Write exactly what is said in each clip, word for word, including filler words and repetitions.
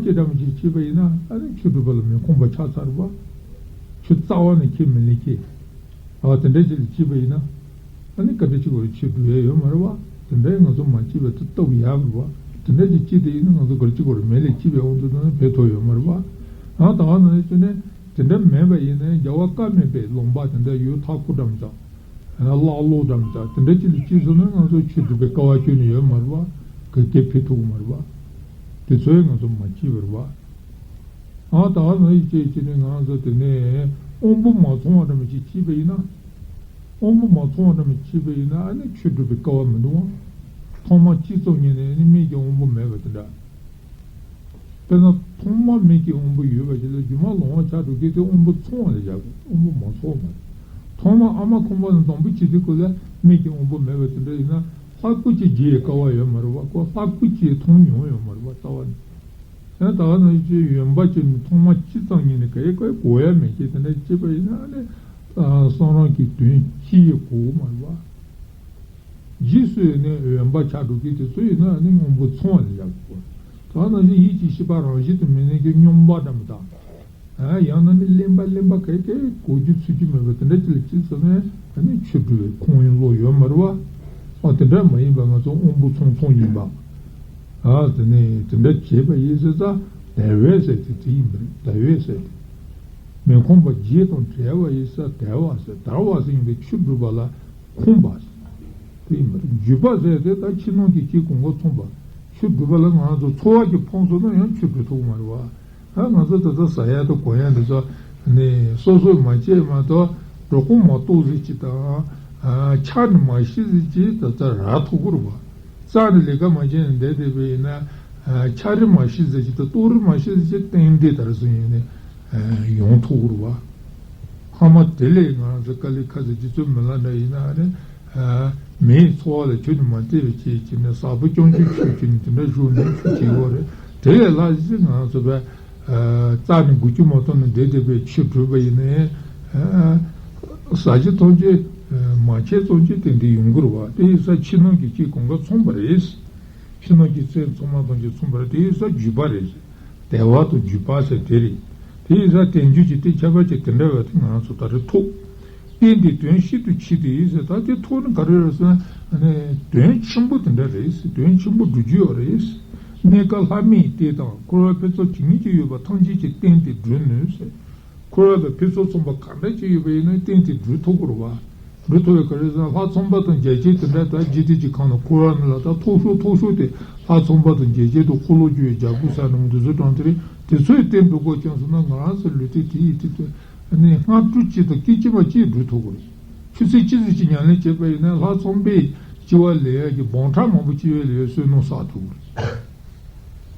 ཅི་འདྲ་མོ་ཅིག་བྱས་པ་ཡིན་ན་ཨ་ནི་ཆོས་སྒྲུབ་པ་ལ་མི་ཁོམ་པ་ཆགས་ཚར་བ། ཆོས་རྩ་བ་ནས་ཁས་མི་ལེན་ཁས། ཨ་དེ་འདྲ་ཅིག་ལ་བྱས་པ་ཡིན་ན་ཨ་ནི་ག་འདྲ་ཅིག་གོ་རེ་ཆོས་སྒྲུབ་ཡས་ཡོད་མ་རེད་བ། དེ་འདྲ་ང་ཚོ་མ་བྱས་པའི་ཐུབ་ཐབས་ཡག་རེད་བ། དེ་འདྲ་ཅིག་བྱས་དེ་ཡིན་ན་ང་ཚོ་ག་རེ་ཅིག་གོ་རེ་མེད་ལས་བྱས་པའི་དབང་དུ་བཏང་ན་བོད་ཐོག་ཡོད་མ་རེད་བ། ཨ་ད་ག་ནང་བཞིན་བྱས་ནས་དེ་འདྲ་མེད་པ་ཡིན་ན་རྒྱལ་བ་ཀ་མེད་པའི་ལུང་པ་དེ་འདྲ་ཡུལ་མཐའ་འཁོབ་འགྲམ་ཅག་ལྷག་ལུག་འགྲམ་ཅག་དེ་འདྲ་ཅིག་ལ་བྱས་སོང་ན་ང་ཚོ་ཆོས་སྒྲུབ་པའི་སྐལ་བ་ཁྱོན་ནས་ཡོད་མ་རེད་བ། ག་གེ་ཕེབས་ཐུབ་ཀྱི་མ་རེད་བ། དེ་ཚོ་ཡང་ང་ཚོ་མ་བྱས་པ་རེད་བ། ཨ་ད་ག་ནང་བཞིན་བྱས་བྱས་ནས་ང་ཚོ་དེ་ནས་དབང་པོ་མ་ཚང་བ་འདྲ་མོ་ཅིག་བྱས་པ་ཡིན་ན། དབང་པོ་མ་ཚང་བ་འདྲ་མོ་བྱས་པ་ཡིན་ན་ཨ་ནི་ཆོས་སྒྲུབ་པའི་སྐལ་བ་མི་འདུག་ཨང་། ཐོག་མ་སྤྱི་ཚོགས་ཉིད་ནས་ནི་མིག་གི་དབང་པོ་མེད་པ་དེ་འདྲ། དཔེར་ན་ཐོག་མ་མིག་གི་དབང་པོ་ཡོད་པ་ཞིག་ལ་རྒྱུ་མ་ལོང་བ་ཆགས་འགྲོ་གི་དེ་དབང་པོ་ཚང་བ་ལ་བཞག་དགོས། དབང་པོ་མ་ཚང་བ་མ་རེད། ཐོག་མ་ཨ་མ་ཁོང་པ་ནས་སྡོང་པོ་བྱེད་དུས་སྐབས་ལ་མིག་གི་དབང་པོ་མེད་པ་དེ་འདྲ་ཡིན་ན་ལྷ་སྐུ་གཅིག་མཇལ་ཡའི་སྐལ་བ་ཡོད་མ་རེད་བ། ཁོ་ལྷ་སྐུ་གཅིག་མཐོང་མྱོང་ཡོད་མ་རེད་བ་རྩ་བ་ནས། ཡང་ད་ག་ནང་བཞིན་ཡོན་པ་ཅན་ནི་ཐོག་མ་སྤྱི་ཙམ་ཉིད་ནས་ག་ཡེ་ག་ཡེ་གོ་ཡ་མེད་ཀྱི་དེ་འདྲ་བྱས་པ་ཡིན་ན་ཨ་ནི་བསམ་རང་གི་དོན་ཅི་ཡེ་གོ་གི་མ་རེད་བ། རྗེས་སུ་ཡི་ནི་འོན་པ་ཆགས་འགྲོ་གི་དེ་ཚོ་ཡིན་ན་ནི་སྔོན་པོ་ཚང་བ་ལ་ཡག་པོ། ད་ནང་བཞིན་ཡིད་ཀྱི་ཤེས་པ་རང་བཞིན་དུ་མི་གནས་ཀྱི་སྙོམས་པ་འདྲ་མི་དང་། ཡང་ན་ནི་གླེན་པ་གླེན་པ་ག་གེ་གོ་རྒྱུ་ཚུལ་རྒྱུ་མེད་པ་དེ་འདྲ་ཅིག་ལ་ཅི་ཟེར་ནས་ཨ་ནི་ཆོས་སྒྲུབ་པའི་ཁོང་ཡོན་ལོག་ཡོད་མ་རེད་བ། ཨ་དེ་འདྲ་མ་ཡིན་པ་ང་ཚོ་སྔོན་པོ་ཚང་ཚང་ཡིན་པ། ཨ་དེ་ནས་དེ་འདྲ་བྱས་པ་ཡིན་ཟེར་ཙང་དལ་བའི་ཟེར་དེ་དེ་ཡིན་པ་རེད། དལ་བའི་ཟེར་དེ། མི་ཁོམ་པ་བརྗེད་དང་བྲལ་བ་ཡིན་ས་དལ་བ་ཟེར་དལ་བ་ཟེར་ཡིན་པའི་ཆོས་སྒྲུབ་པ་ལ། ཁོམ་པ། དེ་ཡིན་པར་འཇུག་པ་ཟེར་ཏེ་ད་ཕྱི་ནང་གི་སྤྱིའི་གོ་འཕང་མཚུངས་པ། ཆོས་སྒྲུབ་པ་ལ་ང་ཚོ་འཚོ་བ་གི་ཕོངས་སོང་ན་ཡང་ཆོས་སྒྲུབ་ཐུབ་ཀྱི་མ་རེད་བ། ཨ་ང་ཚོ་ད་ལྟ་ཟ་ཡ་དང་གོན་ཡ་འདི་ཚོ་ནི་སོ་སོས་མ་བྱས་མ་གཏོགས་གྲོད་ཁོག་མ་ལྟོགས་ཟིག་ཅིག་དང་། ཆག་ནི་མ་ཤི་ཟིག་ཅིག་ད་ལྟ་རག་ཐུབ་ཀྱི་རེད་བ། རྩ་ནས་ལས་ཀ་མ་བྱས་ནས་བསྡད་བསྡད་པ་ཡིན་ན། ཆག་རིགས་མ་ཤི་ཟེར་གྱི་དང་ལྟོགས་རིགས་མ་ཤི་ཟེར་གྱི་ཏན་ཏན་དར་སོང་ཡིན་ནས་ཡོང་ཐུབ་ཀྱི་རེད་བ། ཧ་མ་དེ་ལས་ང་རང་ཚོ་དཀའ་ལས་ཁག་ཟེར་གྱི་ཚོད་མི་ལ་འདྲ་ཡིན་ན་ཨ་ནི། མིའི་འཚོ་བ་ལ་ཁྱོན་ནས་མ་བལྟས་པའི་ཆེད་ཀྱི་ནས་ཟབ་པོ་སྐྱོང་རྒྱུ་ཆོས་ཀྱི་ནི་དེ་འདྲ་ཞུ་ནས་ཆོས་བྱེད་དགོས་རེད། དེ་ལས་ལྷག་ཅིག་ང་རང་ཚོ་བས། རྩ་ནས་འགུལ་སྐྱོད་མ་གཏོང་ནས་བསྡད་བསྡད་པའི་ཆོས་སྒྲུབ་པ་ཡིན་ནའི། ཟ་རྒྱུ་འཐུང་རྒྱུ་མ་བྱས་ཙམ་གྱིས་ཏན་ཏན་ཡོང་གི་རེད་བ། དེ་ཡིན་ཙང་ཕྱི་ནང་གི་སྤྱིའི་གོ་འཕང་མཚུངས་པ་རེད། ཕྱི་ནང་གི་ཚེ་ཚང་མ་དང་གཅིག་མཚུངས་པ་རེད། དེ་ཡིན་ཙང་འཇུག་པ་རེད། དལ་བ་དང་འཇུག་པ་ཟེར་དེ་རེད། དེ་ཡིན་ཙང་བསྟན་བཅོས་ཀྱི་གཏན་ཁྱབ་པ་ཅིག་དེ་འདྲ་བ་དེ་ང་རང་ཚོ་ད་རེས་ཐོབ། རྟེན་དེ་དོན་ཤིན་ཏུ་ཆེ་སྟེ་ཟེར། ད་དེ་ཐོག་ནས་ག་རེ་རེད་ཟེར་ན། དོན་ཆེན་པོ་དེ་འདྲ་རེད་ཟེར། དོན་ཆེན་པོ་སྒྲུབ་རྒྱུ་ཡོད་རེད་ཟེར། གནས་སྐབས་ལྷ་མིའི་རྟེན་དང་འཁོར་བའི་ཕུན་ཚོགས་ཇི་སྙེད་ཅིག་ཡོད་པ་ཐམས་ཅད་ཀྱི་རྟེན་དེ་སྒྲུབ་ནུས་ཟེར། འཁོར་བ་དང་ཕུན་ཚོགས་ཚང་པ་ག་འདྲ་ཅིག་ཡོད་པ་ཡིན་ན་རྟེན་དེ་སྒྲུབ་ཐུབ་ཀྱི་རེད་བ། སྒྲུབ་ཐུབ་པའི་ག་རེ་ཟེར་ན་ལྷ་ཚངས་པ་དང་རྒྱལ་ཆེན་དེ་འདྲ་ད་འཇིག་རྟེན་གྱི་ཁམས་ན་འཁོར་བ་ནང་ལ་ད་མཐོ་ཤོས་མཐོ་ཤོས་དེ་ལྷ་ཚངས་པ་དང་རྒྱལ་ཆེན་དང་འཁོར་ལོས་སྒྱུར་བའི་རྒྱལ་པོ་ཟེར་ནམ་འདི་ཚོ་དྲངས་དེ་རེད། དེ་ཚོའི་རྟེན་སྒྲུབ་དགོས་བྱུང་སོང་ན་ང་རང་ཚོའི་ལུས་རྟེན་དེ་ཡི་དེ་ཚོ། ཨ་ནི་སྔ་དྲོ་གཅིག་དང་སྐད་ཅིག་མ་གཅིག་སྒྲུབ་ཐུབ་ཀྱི་རེད། ཆུ་ཚོད་གཅིག་ཙམ་གཅིག་ཉམས་ལེན་བྱས་པ་ཡིན་ན་ལྷ་ཚངས་པས་སྐྱེ་བ་ལེན་ཡག་གི་སྦོམ་ཕྲ་མང་པོ་སྐྱེ་བ་ལེན་ཡག་བསོད་ནམས་བསགས་ཐུབ་ཀྱི་རེད།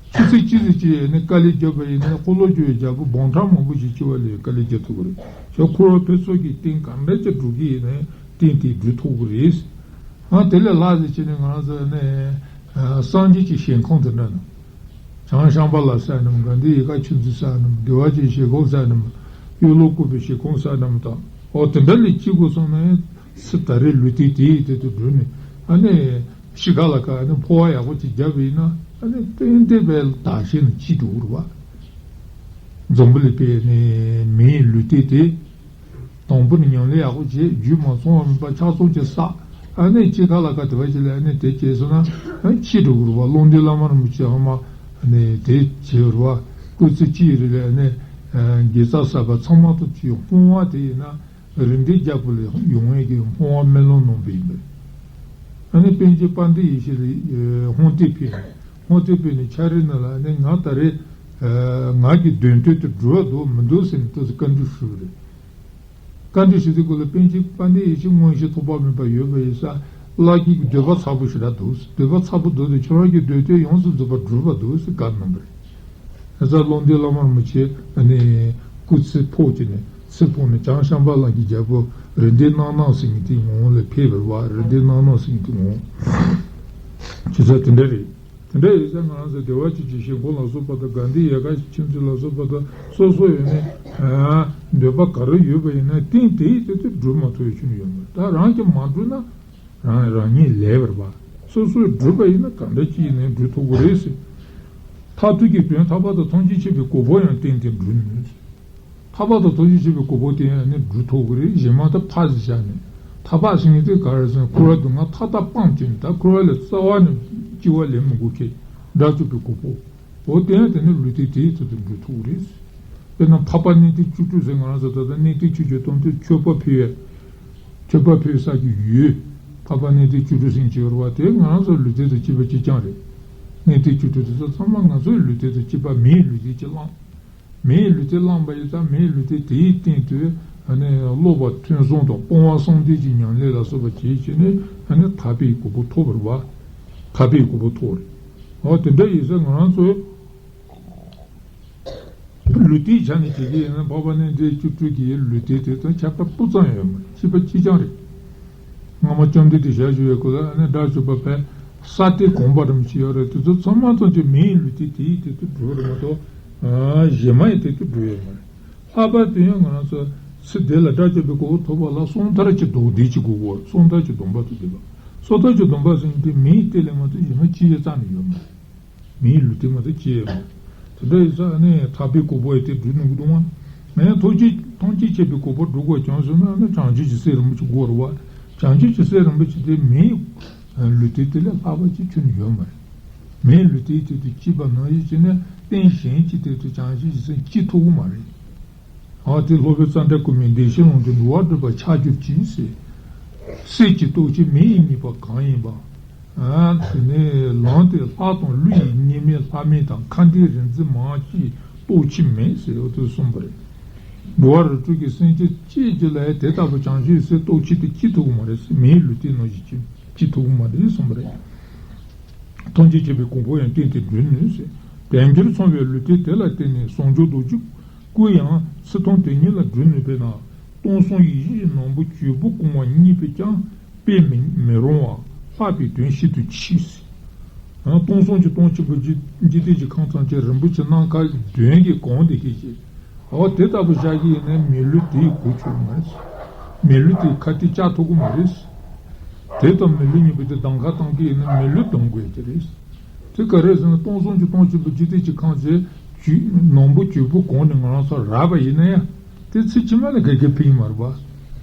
ཆུ་ཚོད་གཅིག་ཙམ་གཅིག་ཨ་ནི་དཀའ་ལས་བརྒྱབ་པ་ཡིན་ན་འཁོར་ལོས་སྒྱུར་བའི་རྒྱལ་པོ་སྦོམ་ཕྲ་མང་པོ་ཞིག་སྐྱེ་བ་ལེན་ཡག་དཀའ་ལས་རྒྱག་ཐུབ་ཀྱི་རེད། ཞོག་འཁོར་བ་ཕུན་ཚོགས་ཀྱི་རྟེན་གང་འདྲ་ཅིག་སྒྲུབ་ཀྱི་ཡིན་ན་རྟེན་དེ་སྒྲུབ་ཐུབ་ཀྱི་རེད། ཨ་དེ་ལས་ལྷག་ཟེར་བྱས་ནས་ང་རང་ཚོ་ཨ་ནི་སངས་རྒྱས་ཀྱི་ཞིང་ཁམས་དེ་འདྲ་ན། བྱང་ཤམ་བྷ་ལ་ཟེར་ནམ། དགའ་ལྡན་ཡིད་དགའ་ཆོས་འཛིན་ཟེར་ནམ། བདེ་བ་ཅན་ཞིང་ཁམས་ཟེར་ནམ། གཡུ་ལོ་བཀོད་པའི་ཞིང་ཁམས་ཟེར་ནམ་དང་། འོ་དེ་འདྲ་ལས་སྐྱེ་དགོས་སོང་ན་ཡང་ཚེ་ད་རེས་ལུས་རྟེན་དེ་ཡི་དེ་དུ་བསྒྲུབས་ནས་ཨ་ནི་ཤི་ཁ་ལ་ཁ་ཨ་ནི་འཕོ་བ་ཡག་པོ་ཅིག་བརྒྱབ་པ་ཡིན་ན་ཨ་ནི་ཏན་ཏན་བས་བདག་གཞན་ལ་སྐྱིད་འགྲོ་གི་རེད་བ། འཛམ་བུ་གླིང་པའི་ནི་མིའི་ལུས་རྟེན་དེ། དང་པོ་ནས་ཉམས་ལེན་ཡག་པོ་བྱས། རྒྱུ་མ་ཚང་བ་མིན་པ་ཆ་ཚང་ཅིག་བསགས། ཨ་ནི་སྐྱེ་ཁ་ལ་ཁ་དེ་བ་ཅིག་ལ་ཨ་ནི་དེ་བྱས་སོང་ན་ཨ་ནི་ཕྱིས་འགྲོ་གི་རེད་བ། ཀློང་རྡོལ་བླ་མ་རིན་པོ་ཆེ་ཧ་མ་ཨ་ནི་དེ་བྱས་རེད་བ། སྐུ་ཚེ་གཅིག་རེ་ལ་ཨ་ནི་དགེ་རྩ་བསགས་པ་ཚང་མ་ཐོབ་ཀྱི་ཡོང་། སྤོང་བ་དེ་ཡིན་ན་རིགས་ལྡན་རྒྱལ་པོ་ལས་ཡོང་བའི་གི་སྤོང་བ་སྨོན་ལམ་གནང་བ་ཡིན་པས། ཨ་ནི་པཎ་ཆེན་དཔལ་ལྡན་ཡེ་ཤེས་ལ་ཧོང་ཏེ་ཕེབས། ཧོང་ཏེ་ཕེབས་ནས་ཕྱག་རི་ནང་ལ་ཨ་ནི་ང་ད་རེས་ང་གི་འདོད་འདོད་དུ་འགྲུབ་པ་འདུག་མི་འདུག་ཟེར་ནས་ཏོག་ཙམ་བཀའ་འདྲི་ཞུས་པ་རེད། བཀའ་འདྲི་ཞུ་དུས་སྐབས་ལ་པཎ་ཆེན་དཔལ་ལྡན་ཡེ་ཤེས་མངོན་ཤེས་ཐོགས་པ་མེད་པ་ཡོད་པ་ཡིན་ཙང་བླ་མའི་འདོད་པ་ཚ་པོ་ཞེ་དྲག་འདུག་འདོད་པ་ཚ་པོ་འདུག་སྟེ་ཁྱོད་རང་གི་འདོད་དོན་ཡོངས་སུ་རྫོགས་པར་གྲུབ་པ་འདུག་ཟེར་བཀའ་གནང་བ་རེད། ཨ་ཙ་ཀློང་རྡོལ་བླ་མ་རིན་པོ་ཆེ་ཨ་ནི་སྐུ་ཚེ་ཕོག་ཅིག་ནས་ཚེ་ཕོག་ནས་བྱང་ཤམ་བྷ་ལ་གི་རྒྱལ་པོ་རིགས་ལྡན་རྣམ་སྣང་ཟེར་མཁན་དེའི་ངོ་བོ་ལ་ཕེབས་པ་རེད་བ། རིགས་ལྡན་རྣམ་སྣང་ཟེར་མཁན་དེའི་ངོ་བོ། ཇི་ལྟར་དེ་འདྲ་རེད། དེ་འདྲ་ཡིན་ཙང་ང་རང་ཚོ་བདེ་བ་ཅན་གྱི་ཞིང་ཁམས་ལ་སོགས་པ་དང་དགའ་ལྡན་ཡིད་དགའ་ཆོས་འཛིན་ལ་སོགས་པ་དང་སོ་སོ་ཡོད་ནས་འདོད་པ་ག་རེ་ཡོད་པ་ཡིན་ན་རྟེན་དེའི་དེ་དུ་སྒྲུབ་མ་ཐུབ་ཡ་ཁྱོན་ནས་ཡོད་མ་རེད། ད་རང་གིས་མ་བསྒྲུབས་ན་རང་རང་ཉིད་ལས་པར་བ། སོ་སོས་བསྒྲུབས་པ་ཡིན་ན་ག་འདྲ་ཅིག་ཡིན་ནའི་སྒྲུབ་ཐུབ་ཀྱི་རེད་ཟེར། མཐར་ཐུག་གི་དོན་ཐར་པ་དང་ཐམས་ཅད་མཁྱེན་པའི་གོ་འཕང་ཡང་བརྟེན་ཏེ་འགྲུབ་ནུས། ཐར་པ་དང་ཐམས་ཅད་མཁྱེན་པའི་གོ་འཕང་དེ་ཡང་ནི་འགྲུབ་ཐུབ་ཀྱི་རེད། གཞན་མ་ད་ཕར་ཟེར་བྱས་ནས་ཐར་པ་ཟེར་མཁན་དེ་ག་རེ་ཟེར་ན། འཁོར་བ་སྡུག་བསྔལ་མཐའ་དག་སྤངས་བྱས་ནས། ད་འཁོར་བ་ལས་རྩ་བ་ནས་སྐྱེ་བ་ལེན་མི་དགོས་མཁན་དགྲ་བཅོམ་པའི་གོ་འཕང་། འོ་དེ་ཡང་དེ་ནི་ལུས་རྟེན་དེའི་ཚུལ་དུ་འགྲུབ་ཐུབ་ཀྱི་རེད། དཔེར་ན་འཕགས་པ་གནས་བརྟན་བཅུ་དྲུག་ཟེར། ང་རང་ཚོ་ད་ལྟ་གནས་བརྟན་ཆོས་ཀྱི་སྟོང་ཐུན་མཆོད་པ་ཕུལ་བའི་མཆོད་པ་ཕུལ་ས་ཀྱི་ཡུལ། འཕགས་པ་གནས་བརྟན་བཅུ་དྲུག་ཟེར་གྱི་ཡོད་རེད་པ། དེ་ང་རང་ཚོ་ལུས་རྟེན་དང་བཅས་པ་གཅིག་རྐྱང་རེད། གནས་བརྟན་བཅུ་དྲུག་དེ་ཚོ་ཚང་མ་ང་ཚོའི་ལུས་རྟེན་དང་བཅས་པ། མིའི་ལུས་རྟེན་གྱིས་བླངས། མིའི་ལུས་རྟེན་བླངས་པ་ཡིན་ཙང་། མིའི་ལུས་རྟེན་དེའི་སྟེང་དུ་ཨ་ནི་སློབ་པ་ཐོས་བསམ་དང་སྤོང་བ་བསམ་གཏན་གྱི་ཉམས་ལེན་ལ་སོགས་པ་བྱས་བྱས་ནས། ཨ་ནི་ཐར་པའི་གོ་འཕང་ཐོབ་པ་རེད་པ། ཐར་པའི་གོ་འཕང་ཐོབ་རེད། འོ་དེ་འདྲ་ཡིན་ཙང་ང་རང་ཚོས་ལུས་རྟེན་ཆ་ནས་བྱེད་ཀྱི་ཡིན་ན། འཕགས་པ་གནས་བརྟན་བཅུ་དྲུག་གི་ལུས་རྟེན་དེ་དང་ཁྱད་པར་སྤུ་ཙམ་ཡོད་མ་རེད། གཅིག་པ་གཅིག་རྐྱང་རེད། སྔ་མ་བཅོམ་ལྡན་འདས་ཞལ་བཞུགས་པའི་སྐབས་ལ་ཨ་ནི་དགྲ་བཅོམ་པ་བས་ས་སྟེང་གོང་མ་རིན་པོ་ཆེ་ཡོད་རེད། དེ་ཚོ་ཚང་མ་ཚང་གཅིག་མིའི་ལུས་རྟེན་དེའི་སྟེང་དུ་འགྲོ་རེད་མ་གཏོགས། ཨ་གཞན་མ་ཡི་སྟེང་དུ་འགྲོ་ཡོད་མ་རེད། ལྷག་པར་དུ་ཡང་ང་རང་ཚོ་ཚེ་འདི་ལ་དགྲ་བཅོམ་པའི་གོ་འཕང་ཐོབ་པ་ལ་གསུམ་ཐར་གྱི་སྡོམ་པ་དེ་གཅིག་དགོས་ཀྱི་ཡོད་རེད། གསུམ་ཐར་གྱི་སྡོམ་པ་དེ་འདུག་པ། གསུམ་ཐར་གྱི་སྡོམ་པ་ཟེར་མཁན་དེ་མིའི་སྟེང་ལས་མ་གཏོགས་གཞན་མ་ཅི་ཡང་རྩ་ནས་ཡོད་མ་རེད། མིའི་ལུས་རྟེན་མ་གཏོགས་ཅི་ཡང་མེད། དེ་འདྲ་ཡིན་ཙང་ཨ་ནི་ཐར་པའི་གོ་འཕང་ཡི་དེ་འགྲུབ་ནུས་ཀྱི་འདུག་མ། ཨ་ནི་ཐམས་ཅད་ཐམས་ཅད་མཁྱེན་པའི་གོ་འཕང་སྒྲུབ་དགོས་བྱུང་ཟེར་ན། ཨ་ནི་བྱང་ཆུབ་ཀྱི་སེམས་རིན་པོ་ཆེ་དགོས་རེད་པ། བྱང་ཆུབ་ཀྱི་སེམས་རིན་པོ་ཆེ་དེ་མིའི་ལུས་རྟེན་དེ་ལས་ལྷག་པ་ཅིག་ཁྱོན་ནས་ཡོད་མ་རེད། མིའི་ལུས་རྟེན་དེ་དང་བཅས་པ་ནང་བཞིན་བྱས་ནས་རྟེན་གཞན་གྱི་སྟེང་དུ་བྱང་ཆུབ་ཀྱི་སེམས་སྐྱེ་ཐུབ་ཀྱི་མ་རེད། འོ་དེ་སློབ་དཔོན་ཙནྡྲ་གོ་མིས་བདེ་གཤེགས་ལུང་དུ་འགྲོ་བ་སྒྲུབ་པར་ཕྱག་བརྒྱབ་ཅིང་ཟེར། གསེར་གྱི་ཏོག་ཅན་མེ་ཡིས་མྱོས་པ་གང་ཡིན་པ། ཨ་དེ་ནས་ལམ་དེ་ལྷ་དང་ཀླུ་ཡི་གཉེར་མས་ལྷ་མིན་དང་། མཁའ་ལྡིང་རིག་འཛིན་མང་སྤྱོད་སྟོབས་ཆེན་མིན་ཟེར། འོ་དེ་གསུངས་པ་རེད། འགྲོ་བ་རིགས་དྲུག་གི་སེམས་ཅན་ཅིའི་རྒྱུད་ལ་ཡང་དེ་ལྟ་བུ་བྱང་ཆུབ་སེམས་སྟོབས་ཆེ་དེ་སྐྱེ་ཐུབ་ཀྱི་མ་རེད་ཟེར། མིའི་ལུས་རྟེན་ནང་བཞིན་སྐྱེ་སྐྱེ་ཐུབ་ཀྱི་མ་རེད་གསུངས་པ་རེད། ཐམས་ཅད་མཁྱེན་པའི་གོ་འཕང་ཡང་བརྟེན་ཏེ་འགྲུབ་ནུས་ཟེར། དལ་འབྱོར་ཚང་བའི་ལུས་རྟེན་དེ་ལ་བརྟེན་ནས་ཟུང་འཇུག་རྡོ་རྗེ་སྐུ་ཡང་ཚུལ་མཐུན་དེ་ཉིད་ལ་འགྲུབ་ནུས་པས་ན། སྟོང་གསུམ་ཡིད་བཞིན་ནོར་བུ་བྱུར་བུར་གང་བ་རྙེད་པས་ཀྱང་དཔེ་མི་མི་རུང་བ་ལྷག་པའི་དོན་ཤིན་ཏུ་ཆེ་ཟེར། ཡང་སྟོང་གསུམ་གྱི་སྟོང་ཆེན་པོ་འཇིག་འཇིག་རྟེན་གྱི་ཁམས་ཐམས་ཅད་རིན་པོ་ཆེ་ནམ་མཁའ་གདོན་གྱིས་གང་བསྡད་མཁན་ཞིག་འོ་དེ་ལྟ་བུ་བཞག་གི་ཡིན་ན་མི་ལུས་དེའི་གོ་ཆོད་མ་རེད། མི་ལུས་དེའི་ཁ་གཏད་བཅག་ཐུབ་ཀྱི་མ་རེད། དེ་དང་མི་ལུས་གཉིས་པོ་དེ་གདམ་ཁ་གཏོང་གི་ཡིན་ན་མི་ལུས་གདམ་དགོས་ཀྱི་རེད། དེ་ག་རེ་ཟེར་ན་སྟོང་གསུམ་གྱི་སྟོང་ཆེན་པོ་འཇིག་རྟེན་གྱི་ཁམས་ཚོའི་བྱུ་ནོར་བུ་བྱུར་བུར་གང་ནས་ང་རང་ཚོ་རག་པ་ཡིན་ན་ཡང་དེ་ཚེ་ཕྱི་མ་ལ་ག་གེ་ཕན་གྱི་མ་རེད་པ།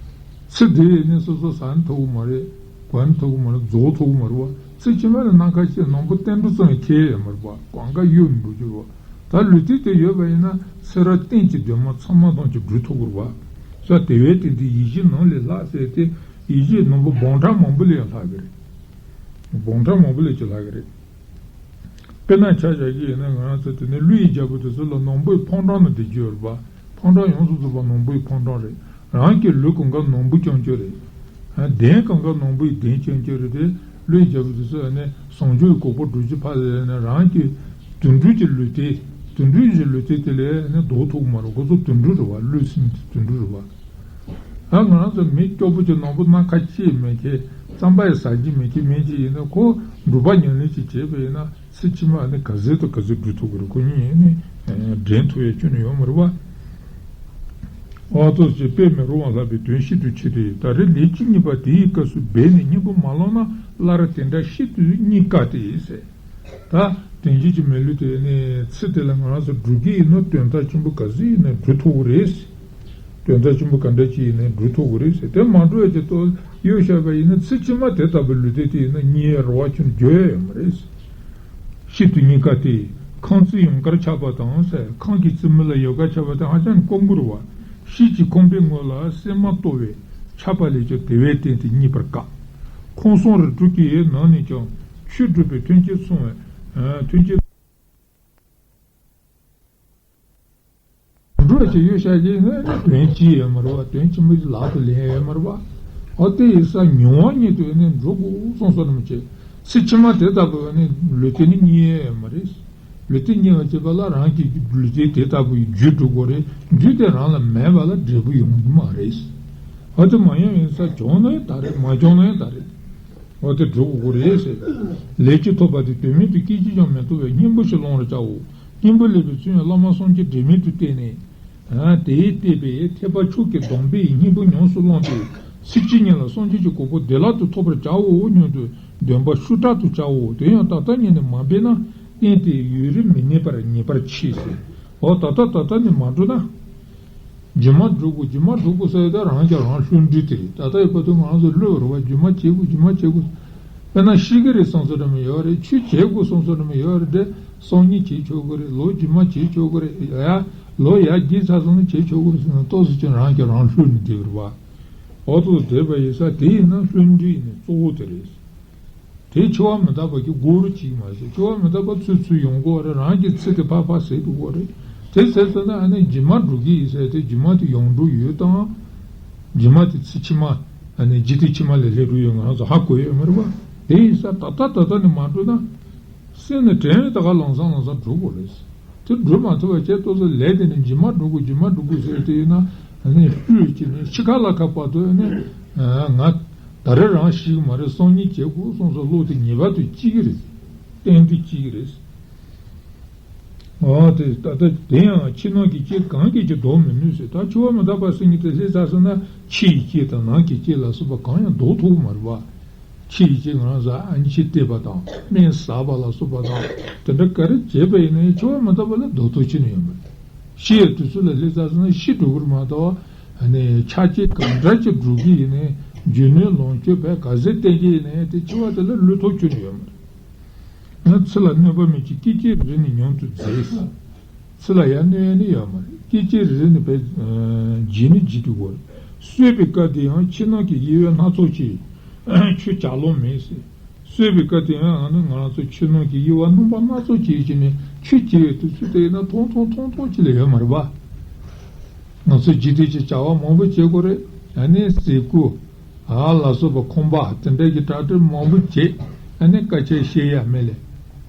ཚེ་འདི་ཡིན་ན་སོ་སོ་ཟ་ནི་ཐུབ་ཀྱི་མ་རེད། གོན་ནི་ཐུབ་ཀྱི་མ་རེད། རྫོགས་ཐུབ་ཀྱི་མ་རེད་པ། ཚེ་ཕྱི་མ་ལ་ནམ་མཁའ་སྤྱན་ནོར་བུ་ཏིལ་འབྲུ་ཙམ་ཡང་ཁེལ་ཡོད་མ་རེད་པ། གང་ག་གཡོ་མི་འགྲོ་རྒྱུ་རེད་པ། ད་ལུས་རྟེན་དེ་ཡོད་པ་ཡིན་ན་ཚེ་རབས་གཏན་གྱི་འདུན་མ་ཚང་མ་ཐམས་ཅད་འགྲུབ་ཐུབ་ཀྱི་རེད་པ། ས་དེ་བས་བརྟེན་ཏེ་ཡིད་བཞིན་ནོར་ལས་ལྷག་ཟེར་ཏེ། ཡིད་བཞིན་ནོར་བུ་འབུམ་ཕྲག་མང་པོ་ལས་ཡང་ལྷག་གི་རེད། འབུམ་ཕྲག་མང་པོ་ལས་ཀྱང་ལྷག་གི་རེད། དཔེར་ན་ཆ་བཞག་གི་ཡིན་ན་ང་རང་ཚོ་དེ་ནས་ཀླུ་ཡི་རྒྱལ་པོ་དེ་ཚོ་ལ་ནོར་བུའི་ཕོ་བྲང་ནང་བསྡད་ཀྱི་ཡོད་རེད་པ། ཕོ་བྲང་ཡོངས་སུ་རྫོགས་པ་ནོར་བུའི་ཕོ་བྲང་རེད། རང་གི་ལུས་གང་ག་ནོར་བུ་རྐྱང་རྐྱང་རེད། གདན་གང་ག་ནོར་བུའི་གདན་རྐྱང་རྐྱང་རེད་དེ། ཀླུའི་རྒྱལ་པོ་དེ་ཚོ་ཨ་ནི་ཟུང་འཇུག་གི་གོ་འཕང་སྒྲུབ་ཀྱི་ཕར་ཟེར་ནས་རང་གི་དུད་འགྲོ་གི་ལུས་རྟེན། དུད་འགྲོ་གི་ལུས་རྟེན་དེ་ལས་ཨ་ནི་ལྡོག་ཐུབ་ཀྱི་མ་རེད། ཁོ་ཚོ་དུད་འགྲོ་རེད་པ། ཀླུ་སྲིན་དེ་དུད་འགྲོ་རེད་པ། ཨ་ང་རང་ཚོ་མི་སྐྱོ་པོ་ཅིག་ནོར་བུ་སྣ་ཁ་སྐྱེས་མེད་མཁན། རྩམ་པ་ཡང་ཟ་རྒྱུ་མེད་མཁན་མི་ཅིག་ཡིན་ན་ཁོ་སྒྲུབ་པ་ཉམས་ལེན་ཅིག་བྱས་པ་ཡིན་ན་ཚེ་ཕྱི་མ་ཨ་ནི་ག་ཚོད་དང་ག་ཚོད་སྒྲུབ་ཐུབ་ཀྱི་རེད། ཁོ་གཉིས་ཨ་ནི་འགྲན་ཐུབ་ཡ་ཁྱོན་ནས་ཡོད་མ་རེད་པ། འོ་ཐུགས་རྗེ་ཆེ། དཔེ་མི་རུང་བ་ལྷག་པའི་དོན་ཤིན་ཏུ་ཆེ་སྟེ། ད་རེས་ལས་ཅི་སྙེད་པ་དེའི་སྐབས་སུ་སྦས་ནས་སྙིང་པོ་མ་ལོངས་ན་སླར་དེ་འདྲ་ཤིན་ཏུ་རྙེད་དཀའ་སྟེ་ཟེར། ད་དེང་དུས་ཀྱི་མི་ལུས་དེ་ནི་ཚེ་དེ་ལ་ང་རང་ཚོ་སྒྲུབ་ཀྱི་ཡིན་ན་དོན་དག་ཆེན་པོ་ག་ཚོད་ཡིན་ན་སྒྲུབ་ཐུབ་ཀྱི་རེད། དོན་དག་ཆེན་པོ་ག་འདྲ་ཅིག་ཡིན་ན་སྒྲུབ་ཐུབ་ཀྱི་རེད་ཟེར། དེ་མ་འགྲུབ་ཡ་ཅིག་ཏུ་གཡུག་བཞག་པ་ཡིན་ན་ཚེ་ཕྱི་མ་དེ་ལྟ་བུའི་ལུས་རྟེན་དེ་ཡིན་ན་རྙེད་ཡ་རེ་བ་ཁྱོན་ནས་ཡོད་ཡ་མ་རེད། ཤིན་ཏུ་རྙེད་དཀའ་སྟེ། ཁང་བརྩིགས་ཡུངས་ཀར་ཆགས་པ་དང་ཟེར། ཁང་གི་རྩིག་མ་ལ་ཡུངས་ཀར་ཆགས་པ་དེ་ཧ་ཅང་དཀོན་པོ་རེད་པ། ཤེལ་གྱི་ཁང་པའི་ངོས་ལ་གསེག་མ་གཏོར་བས་ཆགས་པ་ལས་ཀྱང་དེ་བས་བརྟེན་ཏེ་རྙེད་པར་དཀའ། ཁང་གསུམ་རིགས་དྲུག་གི་ནང་ནས་ཀྱང་ཆོས་སྒྲུབ་པའི་མཐུན་རྐྱེན་མཚུངས་པའི་མཐུན་རྐྱེན། འགྲོ་ཞིག་ཡོད་ཤག་ཅིག་ནི་དོན་ཅི་ཡོད་མ་རེད་པ། དོན་ཆེན་པོ་ཅིག་ལག་ཏུ་ལེན་ཡོད་མ་རེད་པ། འོ་དེ་ཡིན་ཙང་མྱོང་བ་ཉིད་དུ་ནི་འགྲོ་དགོས་གསུངས་སོ་ནམ་ཅིག་ཚེ་ཕྱི་མ་དེ་ལྟ་བུ་ནི་ལུས་རྟེན་ནི་རྙེད་ཡོད་མ་རེད། ལུས་རྟེན་རྙེད་པ་བྱེད་པ་ལ་རང་གི་ལུས་རྟེན་དེ་ལྟ་བུའི་རྒྱུ་སྒྲུབ་དགོས་རེད། རྒྱུ་དེ་རང་ལ་མེད་པ་ལ་འབྲས་བུ་ཡོང་གི་མ་རེད། འོ་དེ་མ་ཡོང་ཡིན་ཙང་བྱུང་ན་ཡང་ད་རེད། མ་བྱུང་ན་ཡང་ད་རེད། འོ་དེ་སྒྲུབ་དགོས་རེད་ཟེར། ལས་ཀྱི་ཐོབ་པ་དེ་དོན་མེད་དུ་སྐད་ཅིག་ཀྱང་མི་གཏོང་བའི་སྙིང་པོ་ཞིག་སློང་རུ་བྱའོ། སྙིང་པོ་ལས་པའི་ཚུལ་ཡང་བླ་མ་གསུམ་གྱི་འབྲེལ་མེད་དུ་བསྟན་ནས། དེས་བསྟན་པའི་ཐེག་པ་མཆོག་གི་སྡོམ་པའི་སྙིང་པོ་ཉམས་སུ་བླངས་ཏེ། ཚེ་གཅིག་ཉིད་ལ་སངས་རྒྱས་ཀྱི་གོ་འཕང་བདེ་བླག་ཏུ་ཐོབ་པར་བྱའོ་སྙམ་དུ་འདུན་པ་ཤུགས་དྲག་ཏུ་བྱའོ། དེ་ཡང་ད་ལྟ་ཉིད་ནས་མ་འབད་ན་ རྟེན་དེ་ཡུན་རིང་མི་གནས་པར་ངེས་པར་མཆིས་ཟེར། འོ་ད་ལྟ་ད་ལྟ་ནས་མ་འགྲོ་ན། རྗེས་མ་འགྲོ་དགོས། རྗེས་མ་འགྲོ་དགོས་ཟེར་ཡ་དེ་རང་གིས་རང་བསླུ་འདྲུད་དེ་རེད། ད་ལྟ་ཡི་བར་དུ་ང་རང་ཚོ་བསླུ་བ་རེད་བ། རྗེས་མ་བྱེད་དགོས། རྗེས་མ་བྱེད་དགོས། དཔེར་ན་ཤི་གི་རེད་བསམ་ཚོད་འདྲ་མོ་ཡོད་རེད། ཆོས་བྱེད་དགོས་བསམ་ཚོད་འདྲ་མོ་ཡོད་རེད་དེ། སང་ཉིན་བྱེད་ཆོག་གི་རེད། ལོ་རྗེས་མ་བྱེད་ཆོག་གི་རེད། ཡ་ལོ་ཡར་རྒྱས་ཚར་སོང་ན་བྱེད་ཆོག་གི་རེད་ཟེར་ན་ཏོག་ཙམ་ཅིག་རང་གིས་རང་བསླུ་ནས་བསྡད་པ་རེད་བ། འོ་ཐོག་བསྡད་པ་ཡིན་ས་དེ་ཡིན་ན་བསླུ་འདྲུད་ཡིན་ནི་གཙོ་བོ་དེ་རེད། དེ་འཆི་བ་མི་རྟག་པ་གི་སྒོ་རུ་གཅིག་མ་ཟད། འཆི་བ་མི་རྟག་པ་ཚུར་ཚུར་ཡོང་གི་ཡོད་རེད། རང་གི་ཚེ་དེ་ཕར་ཕར་ཟད་འགྲོ་གི་ཡོད་རེད། དེ་ཟད་སོང་ན་ཨ་ནི་རྗེས་མ་འགྲོ་གི་ཡིན་ཟེར་དེ་རྗེས་མ་དེ་ཡོང་འགྲོ་ཡོད་དང་། རྗེས་མ་དེ་ཚེ་ཕྱི་མ་ཨ་ནི་འཇིག་རྟེན་ཕྱི་མ་ལ་སླེབས་འགྲོ་ཡོད་ང་རང་ཚོ་ཧ་གོ་ཡོད་མ་རེད་བ། དེ་ཡིན་ས་ད་ལྟ་ད་ལྟ་ནས་མ་འགྲོ་ན། སེམས་ནི་དྲན་ད་ག་ལམ་སང་ལམ་སང་འགྲོ་དགོས་རེད། དེ་འགྲུབ་མ་ཐུབ་པ་བྱས་ཏོག་ཙམ་ལས་དེ་ནི་རྗེས་མ་འགྲོ་དགོས་རྗེས་མ་འགྲོ་དགོས་ཟེར་དེ་ཡིན་ན་ནི་ལྷོད་ཀྱི་ནི་འཆི་ཁ་ལ་ཁ་བར་དུ་ནི་ང་ད་རེས་རང་ཤི་གི་མ་རེད། སང་ཉིན་བྱེད་དགོས་སོང་ཙང་བློ་དེ་ངེས་པར་དུ་སྐྱེ་གི་རེད། གཏན་དུ་སྐྱེ་གི་རེད། འོ་དེ་ད་ལྟ་དེ་ཡང་ཕྱི་ནང་གི་རྐྱེན་གང་གིས་ཀྱང་ལྡོག་མི་ནུས་ཟེར། ད་འཆི་བ་མི་རྟག་པ་ཟེར་མཁན་དེ་སླེབས་ཚར་སོང་ན་ཕྱི་ཡི་རྐྱེན་དང་ནང་གི་རྐྱེན་ལ་སོགས་པ་གང་ཡང་ལྡོག་ཐུབ་ཀྱི་མ་རེད་བ། ཕྱི་ཡི་རྐྱེན་ང་རང་ཚོ་ཨ་ནི་ཕྱི་བལྟས་པ་དང་སྨན་ཟ་བ་ལ་སོགས་པ་དང་དེ་འདྲ་ག་རེ་བྱས་པ་ཡིན་ན་ཡང་འཆི་བ་མི་རྟག་པ་ལ་ལྡོག་ཐབས་ཅི་ནས་ཡོད་མ་རེད། ཤི་ཡའི་དུས་ཚོད་ལ་སླེབས་ཚར་སོང་ན་ཤི་འགྲོ་གི་རེད་མ་གཏོགས་ཨ་ནི་ཆ་རྐྱེན་གང་འདྲ་ཅིག་འགྲོ་གི་ཡིན་ནའི་རྒྱུ་ནོར་ལོངས་སྤྱོད་བས་ག་ཚད་བསྟེན་གྱི་ཡིན་ནའི་དེ་འཆི་བ་དེ་ལ་བསླུ་ཐབས་ཅི་ནས་ཡོད་མ་རེད། ང་ཚེ་ལ་གནོད་པ་མེད་ཅིང་སྐད་ཅིག་རེ་ནས་མྱུར་དུ་འཛད། ཚེ་ལ་ཡང་གནོད་ཡ་ནི་ཡོད་མ་རེད། སྐད་ཅིག་རེ་ནས་བས་བརྗེད་ནི་བརྗེད་དུ་གོ། གསོད་པའི་སྐབས་དེ་ཡང་ཕྱི་ནང་གི་དབྱེ་བས་སྣ་ཚོགས་ཀྱིས་ཆོས་བྱ་ལོང་མེད་ཟེར། གསོད་པའི་སྐབས་དེ་ཡང་ཨ་ནི་ང་རང་ཚོ་ཕྱི་ནང་གི་དབྱེ་བ་སྣོན་པ་སྣ་ཚོགས་ཀྱིས་བྱས་ནས་ཆོས་བྱེད་པའི་དུས་ཚོད་དེ་ཡིན་ན་ཐུང་ཐུང་ཐུང་ཐུང་ཅིག་ལས་ཡོད་མ་རེད་པ། ང་ཚོ་འཇིག་རྟེན་གྱི་བྱ་བ་མང་པོ་བྱེད་དགོས་རེད། ཨ་ནི་ཟས་གོས། ཨ་ལ་སོགས་པ་ཁང་པ་དེ་འདྲ་གི་གྲ་སྒྲིག་མང་པོ་བྱེད། ཨ་ནི་སྐད་ཆ་བཤད་ཡ་མེད་ལས།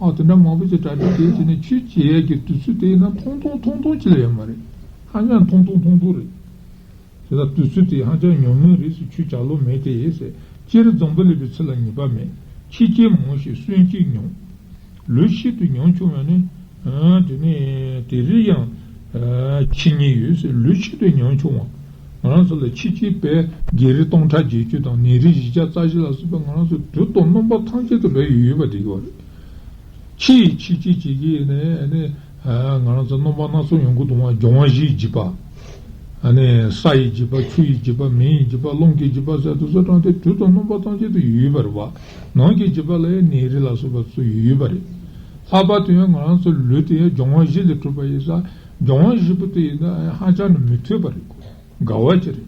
ཨ་དེ་འདྲ་མང་པོ་ཅིག་གྲ་སྒྲིག་བྱེད་བྱས་ནས་ཆོས་བྱེད་ཡས་ཀྱི་དུས་ཚོད་དེ་ཡིན་ན་ཐུང་ཐུང་ཐུང་ཐུང་ཅིག་ལས་ཡོད་མ་རེད། ཧ་ཅང་ཐུང་ཐུང་ཐུང་ཐུང་རེད། དེ་ལ་དུས་ཚོད་དེ་ཧ་ཅང་ཉུང་ཉུང་རེད་ཟེར། ཆོས་བྱ་ལོང་མེད་དེ་ཟེར། སྤྱིར་འཛམ་བུ་གླིང་པའི་ཚེ་ལ་ངེས་པ་མེད། འཆི་རྐྱེན་མང་ཞིང་གསོན་རྐྱེན་ཉུང་། ལུས་ཤིན་ཏུ་ཉུང་ཆུང་བས་ནི། ཨ་དེ་ནི་དེ་རིང་ཡང་ཨ་འཆི་ཉེན་ཡོད་ཟེར། ལུས་ཤིན་ཏུ་ཉུང་ཆུང་བ། ང་རང་ཚོ་ལ་འཆི་རྐྱེན་བས་བགེགས་རིགས་སྟོང་ཕྲག་བརྒྱད་ཅུ་དང་ནད་རིགས་བཞི་བརྒྱ་རྩ་བཞི་ལ་སོགས་པ་ང་རང་ཚོ་དུས་དང་རྣམ་པ་ཐམས་ཅད་དུ་བས་ཡོད་ཡོད་པ་དེ་གོ་རེད། འཆི་ཡི་འཆི་རྐྱེན་བྱེད་ཀྱི་ནི་ནི་ང་རང་ཚོ་རྣམ་པ་སྣ་ཚོགས་ཡོང་གི་འདུག་བ། སྦྱོང་བ་བཞིའི་འཇིགས་པ། ཨ་ནི་ས་ཡི་འཇིགས་པ། ཆུ་ཡི་འཇིགས་པ། མེ་ཡི་འཇིགས་པ། རླུང་གི་འཇིགས་པ་ཟེར་དུ་སོ་གྲངས་དེ་དུས་དང་རྣམ་པ་ཐམས་ཅད་དུ་ཡོད་ཡོད་པ་རེད་བ། ནང་གི་འཇིགས་པ་ལ་ཡང་ནད་རིགས་ལ་སོགས་པ་ཚོ་ཡོད་ཡོད་པ་རེད། ལྷག་པར་དུ་ཡང་ང་རང་ཚོ་ལུས་དེ་ཡང་སྦྱོང་བ་བཞི་ལས་གྲུབ་པ་ཡིན་ཙང་སྦྱོང་བ་བཞི་པོ་དེ་ཡིན་ན་ཧ་ཅང་ནི་མི་མཐུན་པ་རེད། འགལ་བ་ཅི་རེད།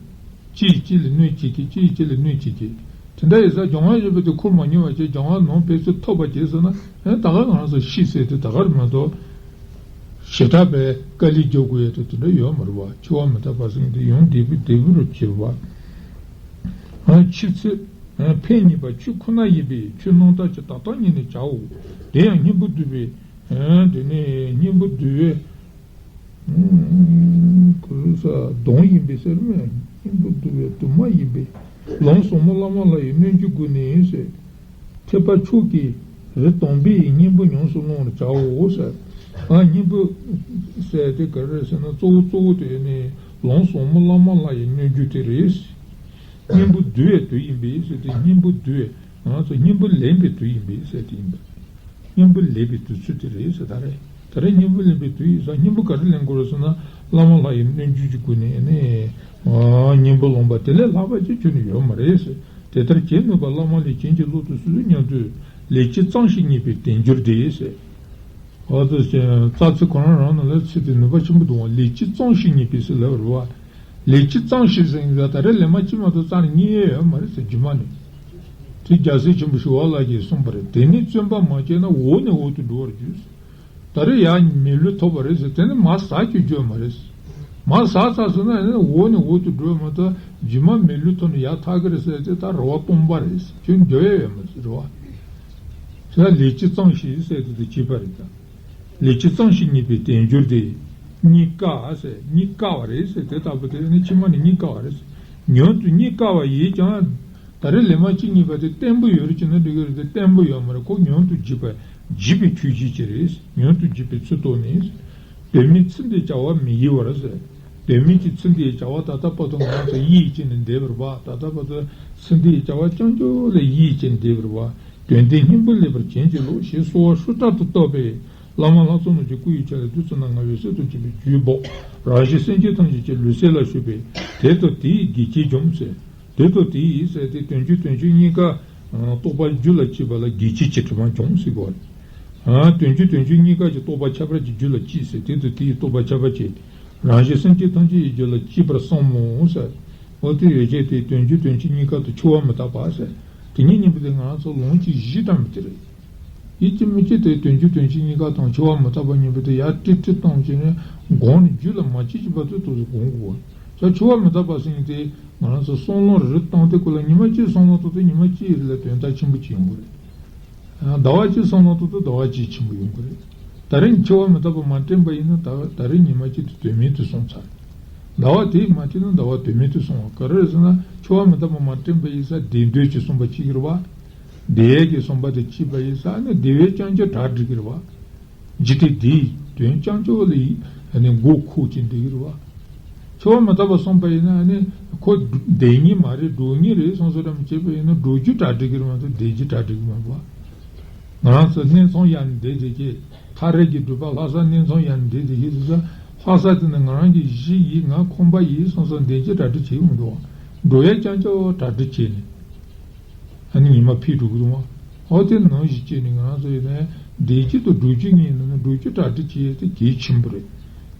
གཅིག་གིས་གཅིག་ལ་གནོད་བྱེད་ཀྱི། གཅིག་གིས་གཅིག་ལ་གནོད་བྱེད་ཀྱི། དེ་འདྲ་ཡིན་ཙང་སྦྱོང་བ་བཞི་པོ་དེ་ཁུར་མ་མྱོང་བ་བྱས་སྦྱོང་བ་ནང་ཕན་ཚུན་ཐོབ་པ་བྱས་ཟེར་ན་ཨེ་ད་ག་ང་རང་ཚོ་ཤི་ཟེར་དེ་ད་ག་རེད་མ་གཏོགས། ཞེ་དྲག་པའི་དཀའ་ལས་རྒྱག་དགོས་ཡ་དེ་དེ་འདྲ་ཡོད་མ་རེད་བ། འཆི་བ་མི་རྟག་པ་ཟེར་མཁན་དེ་ཡང་བདེ་པོ་བདེ་པོ་རུ་བྱེད་པ། ཨ་འཆི་ཚེ་ཨ་ཕན་གཉིས་པ་ཆོས་ཁོ་ན་ཡིན་པས་ཆོས་རྣམ་དག་ཅིང་ད་ལྟ་ཉིད་ནས་བྱའོ། དེ་ཡང་སྙིང་པོ་བསྡུས་པའི་ཨ་དེ་ནས་སྙིང་པོ་བསྡུས་པའི་ག་རེ་ཟ་གདོང་ཡིན་པས་ཟེར་མས། སྙིང་པོ་བསྡུས་པའི་གདུང་མ་ཡིན་པས། ལམ་ཟབ་མོ་བླ་མ་ལྷ་ཡི་སྣོད་བཅུད་ཀུན་ནས་ཟེར། ཐེག་པ་མཆོག་གི་རིགས་དམ་པའི་སྙིང་པོ་ཉམས་སུ་བླང་བར་བྱའོ་ཟེར། ཨ་སྙིང་པོ་ཟེར་དེ་ག་རེ་རེད་ཟེར་ན་གཙོ་བོ་གཙོ་བོ་དེ་ནི་ལམ་ཟབ་མོ་བླ་མ་ལྷ་ཡི་སྣོད་བཅུད་དེ་རེད། སྙིང་པོ་བསྡུ་བའི་དུས་ཡིན་པས་ཟེར་ཏེ་སྙིང་པོ་བསྡུ་བའི་ང་ཚོ་སྙིང་པོ་ལེན་པའི་དུས་ཡིན་པས་ཟེར་དེ་ཡིན་པས། སྙིང་པོ་ལེན་པའི་དུས་ཚོད་དེ་རེད་ཟེར། ད་རེད། ད་རེས་སྙིང་པོ་ལེན་པའི་དུས་ཡིན་ཙང་སྙིང་པོ་ག་རེ་ལེན་དགོས་རེད་ཟེར་ན་བླ་མ་ལྷ་ཡི་སྣོད་བཅུད་ཀྱི་སྒོ་ནས་ནི་སྙིང་པོ་ལོངས་པ་དེ་ལས་ལྷག་པ་ཅིག་ཁྱོན་ནས་ཡོད་མ་རེད་ཟེར། དེ་ལྟར་བྱེད་ནུས་པ་བླ་མ་ལས་བྱིན་གྱིས་རློབ་ཏུ་གསོལ་སྙམ་དུ་ལས་ཅི་གཙང་ཞིང་སྙིགས་པའི་དལ་འབྱོར་དེ་ཟེར། འོ་དེ་བཞིན་རྩ་ཚིག་ཁོ་རང་རང་ནང་ལ་ཚིག་དེ་ནུས་པ་ཆེན་པོ་འདུག་བ། ལས་ཅི་གཙང་ཞིང་སྙིགས་པའི་ཟེར་ལབ་རེད་བ། ལས་ཅི་གཙང་ཞིང་ཟེར་ཡིན་ཙང་ད་རེས་ལས་མ་ཅི་མ་གཏོགས་རྩ་ནས་རྙེད་ཡས་ཡོད་མ་རེད་ཟེར་རྒྱུ་མ་ནི། དེ་རྒྱལ་སྲས་ཆེན་པོ་ཞི་བ་ལྷ་གིས་གསུངས་པ་རེད། དེ་ནི་བརྩོན་པ་མ་བསྐྱེད་ན་འོག་ནས་འོག་ཏུ་འགྲོ་བར་འགྱུར་ཟེར། ད་རེས་ཡར་མི་ལུས་ཐོབ་པ་རེད་ཟེར་དེ་ནི་མར་ཟག་རྒྱུ་རྒྱུ་མ་རེད་ཟེར། མར་ཟག་ཚར་སོང་ན་ཡང་འོག་ནས་འོག་ཏུ་འགྲོ་མ་གཏོགས་རྗེས་མ་མི་ལུས་ཐོབ་ནས་ཡར་ཐར་གི་རེད་ཟེར་དེ་ད་རེ་བ་སྟོང་པ་རེད་ཟེར། ཁྱོད་འགྱོ་ཡས་ཡོད་མ་རེད་ཟེར་རེད་བ། དེ་ལ་ལས་ཅི་གཙང་ཞིང་ཟེར་དེ་དེ་བྱས་པ་རེད་ད། ལས་ཅི་གཙང་ཞིང་སྙིགས་པའི་དལ་འབྱོར་དེ། རྙེད་དཀའ་བ་ཟེར། རྙེད་དཀའ་བ་རེད་ཟེར། དེ་ལྟ་བུ་དེ་ནི་ཕྱི་མ་ནས་རྙེད་དཀའ་བ་རེད་ཟེར། མྱུར་དུ་རྙེད་དཀའ་བ་ཡིས་ཀྱང་། ད་རེས་ལས་མ་ཅི་རྙེད་པ་དེ་བརྟན་པོ་ཡོད་རེད་ཅེ་ན་འགྲིག་གི་རེད་དེ་བརྟན་པོ་ཡོད་མ་རེད། ཁོ་མྱུར་དུ་འཇིག་པ་འཇིག་པའི་ཆོས་ཅན་ཅིག་རེད། མྱུར་དུ་འཇིག་པའི་ཚུལ་རྟོགས་ནས། དོན་མེད་ཚེ་འདིའི་བྱ་བ་མི་གཡེལ་བར་ཟེར། དོན་མེད་ཀྱི་ཚེ་འདིའི་བྱ་བ་ད་ལྟ་བར་དུ་ང་རང་ཚོ་གཡེལ་བྱས་ནས་བསྡད་པ་རེད་བ། ད་ལྟ་བར་དུ་ཚེ་འདིའི་བྱ་བ་རྐྱང་རྐྱང་ལ་གཡེལ་བྱས་ནས་བསྡད་པ་རེད་བ། དོན་དེ་སྙིང་པོ་ལེགས་པར་བྱིན་གྱིས་རློབས་ཞེས་གསོལ་བ་ཤུགས་དྲག་ཏུ་བཏབ་པས། བླ་མ་ལྷ་ཚོགས་རྣམས་ཀྱི་སྐུ་ཡི་ཆ་ལས་བདུད་རྩི་སྣ་ལྔ་འོད་ཟེར་དང་བཅས་པའི་རྒྱུད་སྦོགས། རང་བཞིན་སེམས་ཅན་ཐམས་ཅད་ཀྱི་ལུས་སེམས་ལ་ཞུགས་པས་དེ་དང་དེ་ཡི་གེགས་བྱེད་འཇོམས་ཟེར། དེ་དང་དེ་ཡི་ཟེར་ཏེ་དོན་བཅུ་དོན་བཅུ་གཉིས་ཀ་རྟོག་པ་རྒྱུད་ལ་སྐྱེས་པ་ལ་གེགས་བྱེད་ཀྱི་དྲི་མ་འཇོམས་ཟེར་གོ། དོན་བཅུ་དོན་བཅུ་གཉིས་ཀ་གི་རྟོག་པ་ཁྱད་པར་གྱི་རྒྱུད་ལ་སྐྱེས་ཟེར། དེ་དང་དེ་ཡི་རྟོག་པ་ཁྱད་པར་བྱེད། རང་བཞིན་སེམས་ཅན་ཐམས་ཅད་ཡི་རྒྱུད་ལ་སྐྱེས་པར་བསམ་མོ་ཟེར། འོ་དེ་ཡོད་ཅེས་ཏེ་དོན་བཅུ་དོན་བཅུ་གཉིས་ཀ་དང་འཆི་བ་མི་རྟག་པ་ཟེར། དེ་གཉིས་གཉིས་པོ་དེ་ང་རང་ཚོ་ལོངས་སྤྱོད་བཞི་འདྲ་མི་དེ་རེད། ཡིད་ཀྱི་མི་སྐྱེ་དེ་དོན་བཅུ་དོན་བཅུ་གཉིས་ཀ་དང་འཆི་བ་མི་རྟག་པ་གཉིས་པོ་དེ་ཡར་ཏིག་ཏིག་བཏང་བྱས་ནས་སྒོམ་ནས་རྒྱུད་ལ་མ་སྐྱེས་ཀྱི་བར་དུ་ཏོག་ཙམ་སྒོམ་དགོས། ད་འཆི་བ་མི་རྟག་པ་ཟེར་མཁན་དེ་ང་རང་ཚོ་བསམ་བློ་རེ་རེ་བཏང་དེ་ཁོ་ལ་ཉི་མ་གཅིག་བསམ་བློ་བཏང་དུས་ཉི་མ་གཅིག་རེ་ལ་དོན་དག་ཆེན་པོ་གཅིག་ཡོང་གི་རེད། ཟླ་བ་གཅིག་བསམ་བློ་བཏང་དུས་ཟླ་བ་གཅིག་ཆེན་པོ་ཡོང་གི་རེད། ད་རེས་འཆི་བ་མི་རྟག་པ་མ་དྲན་པ་ཡིན་ན་ད་ད་རེས་ཉི་མ་གཅིག་དེ་དོན་མེད་དུ་སོང་ཚར། ཟླ་བ་དེ་མ་དྲན་ན་ཟླ་བ་དོན་མེད་དུ་སོང་བ་ག་རེ་རེད་ཟེར་ན་འཆི་བ་མི་རྟག་པ་མ་དྲན་པ་ཡིན་ས་བདེ་འདོད་ཀྱི་བསམ་པ་གཅིག་རེད་བ། བདེ་བའི་གི་བསམ་པ་དེ་སྐྱེས་པ་ཡིན་ས་ནི་བདེ་བའི་རྐྱང་རྐྱང་གྲ་སྒྲིག་གི་རེད་བ། འཇིག་རྟེན་འདིའི་དོན་རྐྱང་རྐྱང་ལ་ཡི་ནི་མགོ་འཁོར་གྱིན་བསྡད་ཀྱི་རེད་བ། འཆི་བ་མི་རྟག་པ་བསམ་པ་ཡིན་ན་ནི་ཁོ་བསྡད་མཁན་མ་རེད། འགྲོ་མཁན་རེད་བསམ་བསམ་འདྲ་མི་བྱེད་པ་ཡིན་ན་འགྲོ་རྒྱུ་གྲ་སྒྲིག་གི་རེད་མ་གཏོགས་བསྡད་རྒྱུ་གྲ་སྒྲིག་གི་མ་རེད་བ། ང་རང་ཚོ་གནས་ཚང་གཡར་ནས་བསྡད་བསྡད་ཀྱི་ཐག་རིང་གི་འགྲུལ་པ་ལྷ་ས་གནས་ཚང་གཡར་ནས་བསྡད་བསྡད་ཀྱི་དུས་ཚོད་ལྷ་ས་དེ་ནི་ང་རང་གི་གཞི་ཡིན། ང་ཁོམ་པ་ཡིན་བསམ་བསམ་བསྡད་རྒྱུ་གྲ་སྒྲིག་བྱེད་ཀྱི་མི་འདུག་བ། འགྲོ་ཡ་རྐྱང་རྐྱང་གྲ་སྒྲིག་བྱས་ནས། ཨ་ནི་ཉི་མ་ཕེབས་འགྲོ་གི་རེད་བ། འོ་དེ་ནང་བཞིན་བྱས་ནས་ང་རང་ཚོ་ཡིན་ནའི་བསྡད་རྒྱུ་དང་འགྲོ་རྒྱུ་གཉིས་ཡིན་ན་འགྲོ་རྒྱུ་གྲ་སྒྲིག་བྱེད་ཡས་དེ་གལ་ཆེན་པོ་རེད།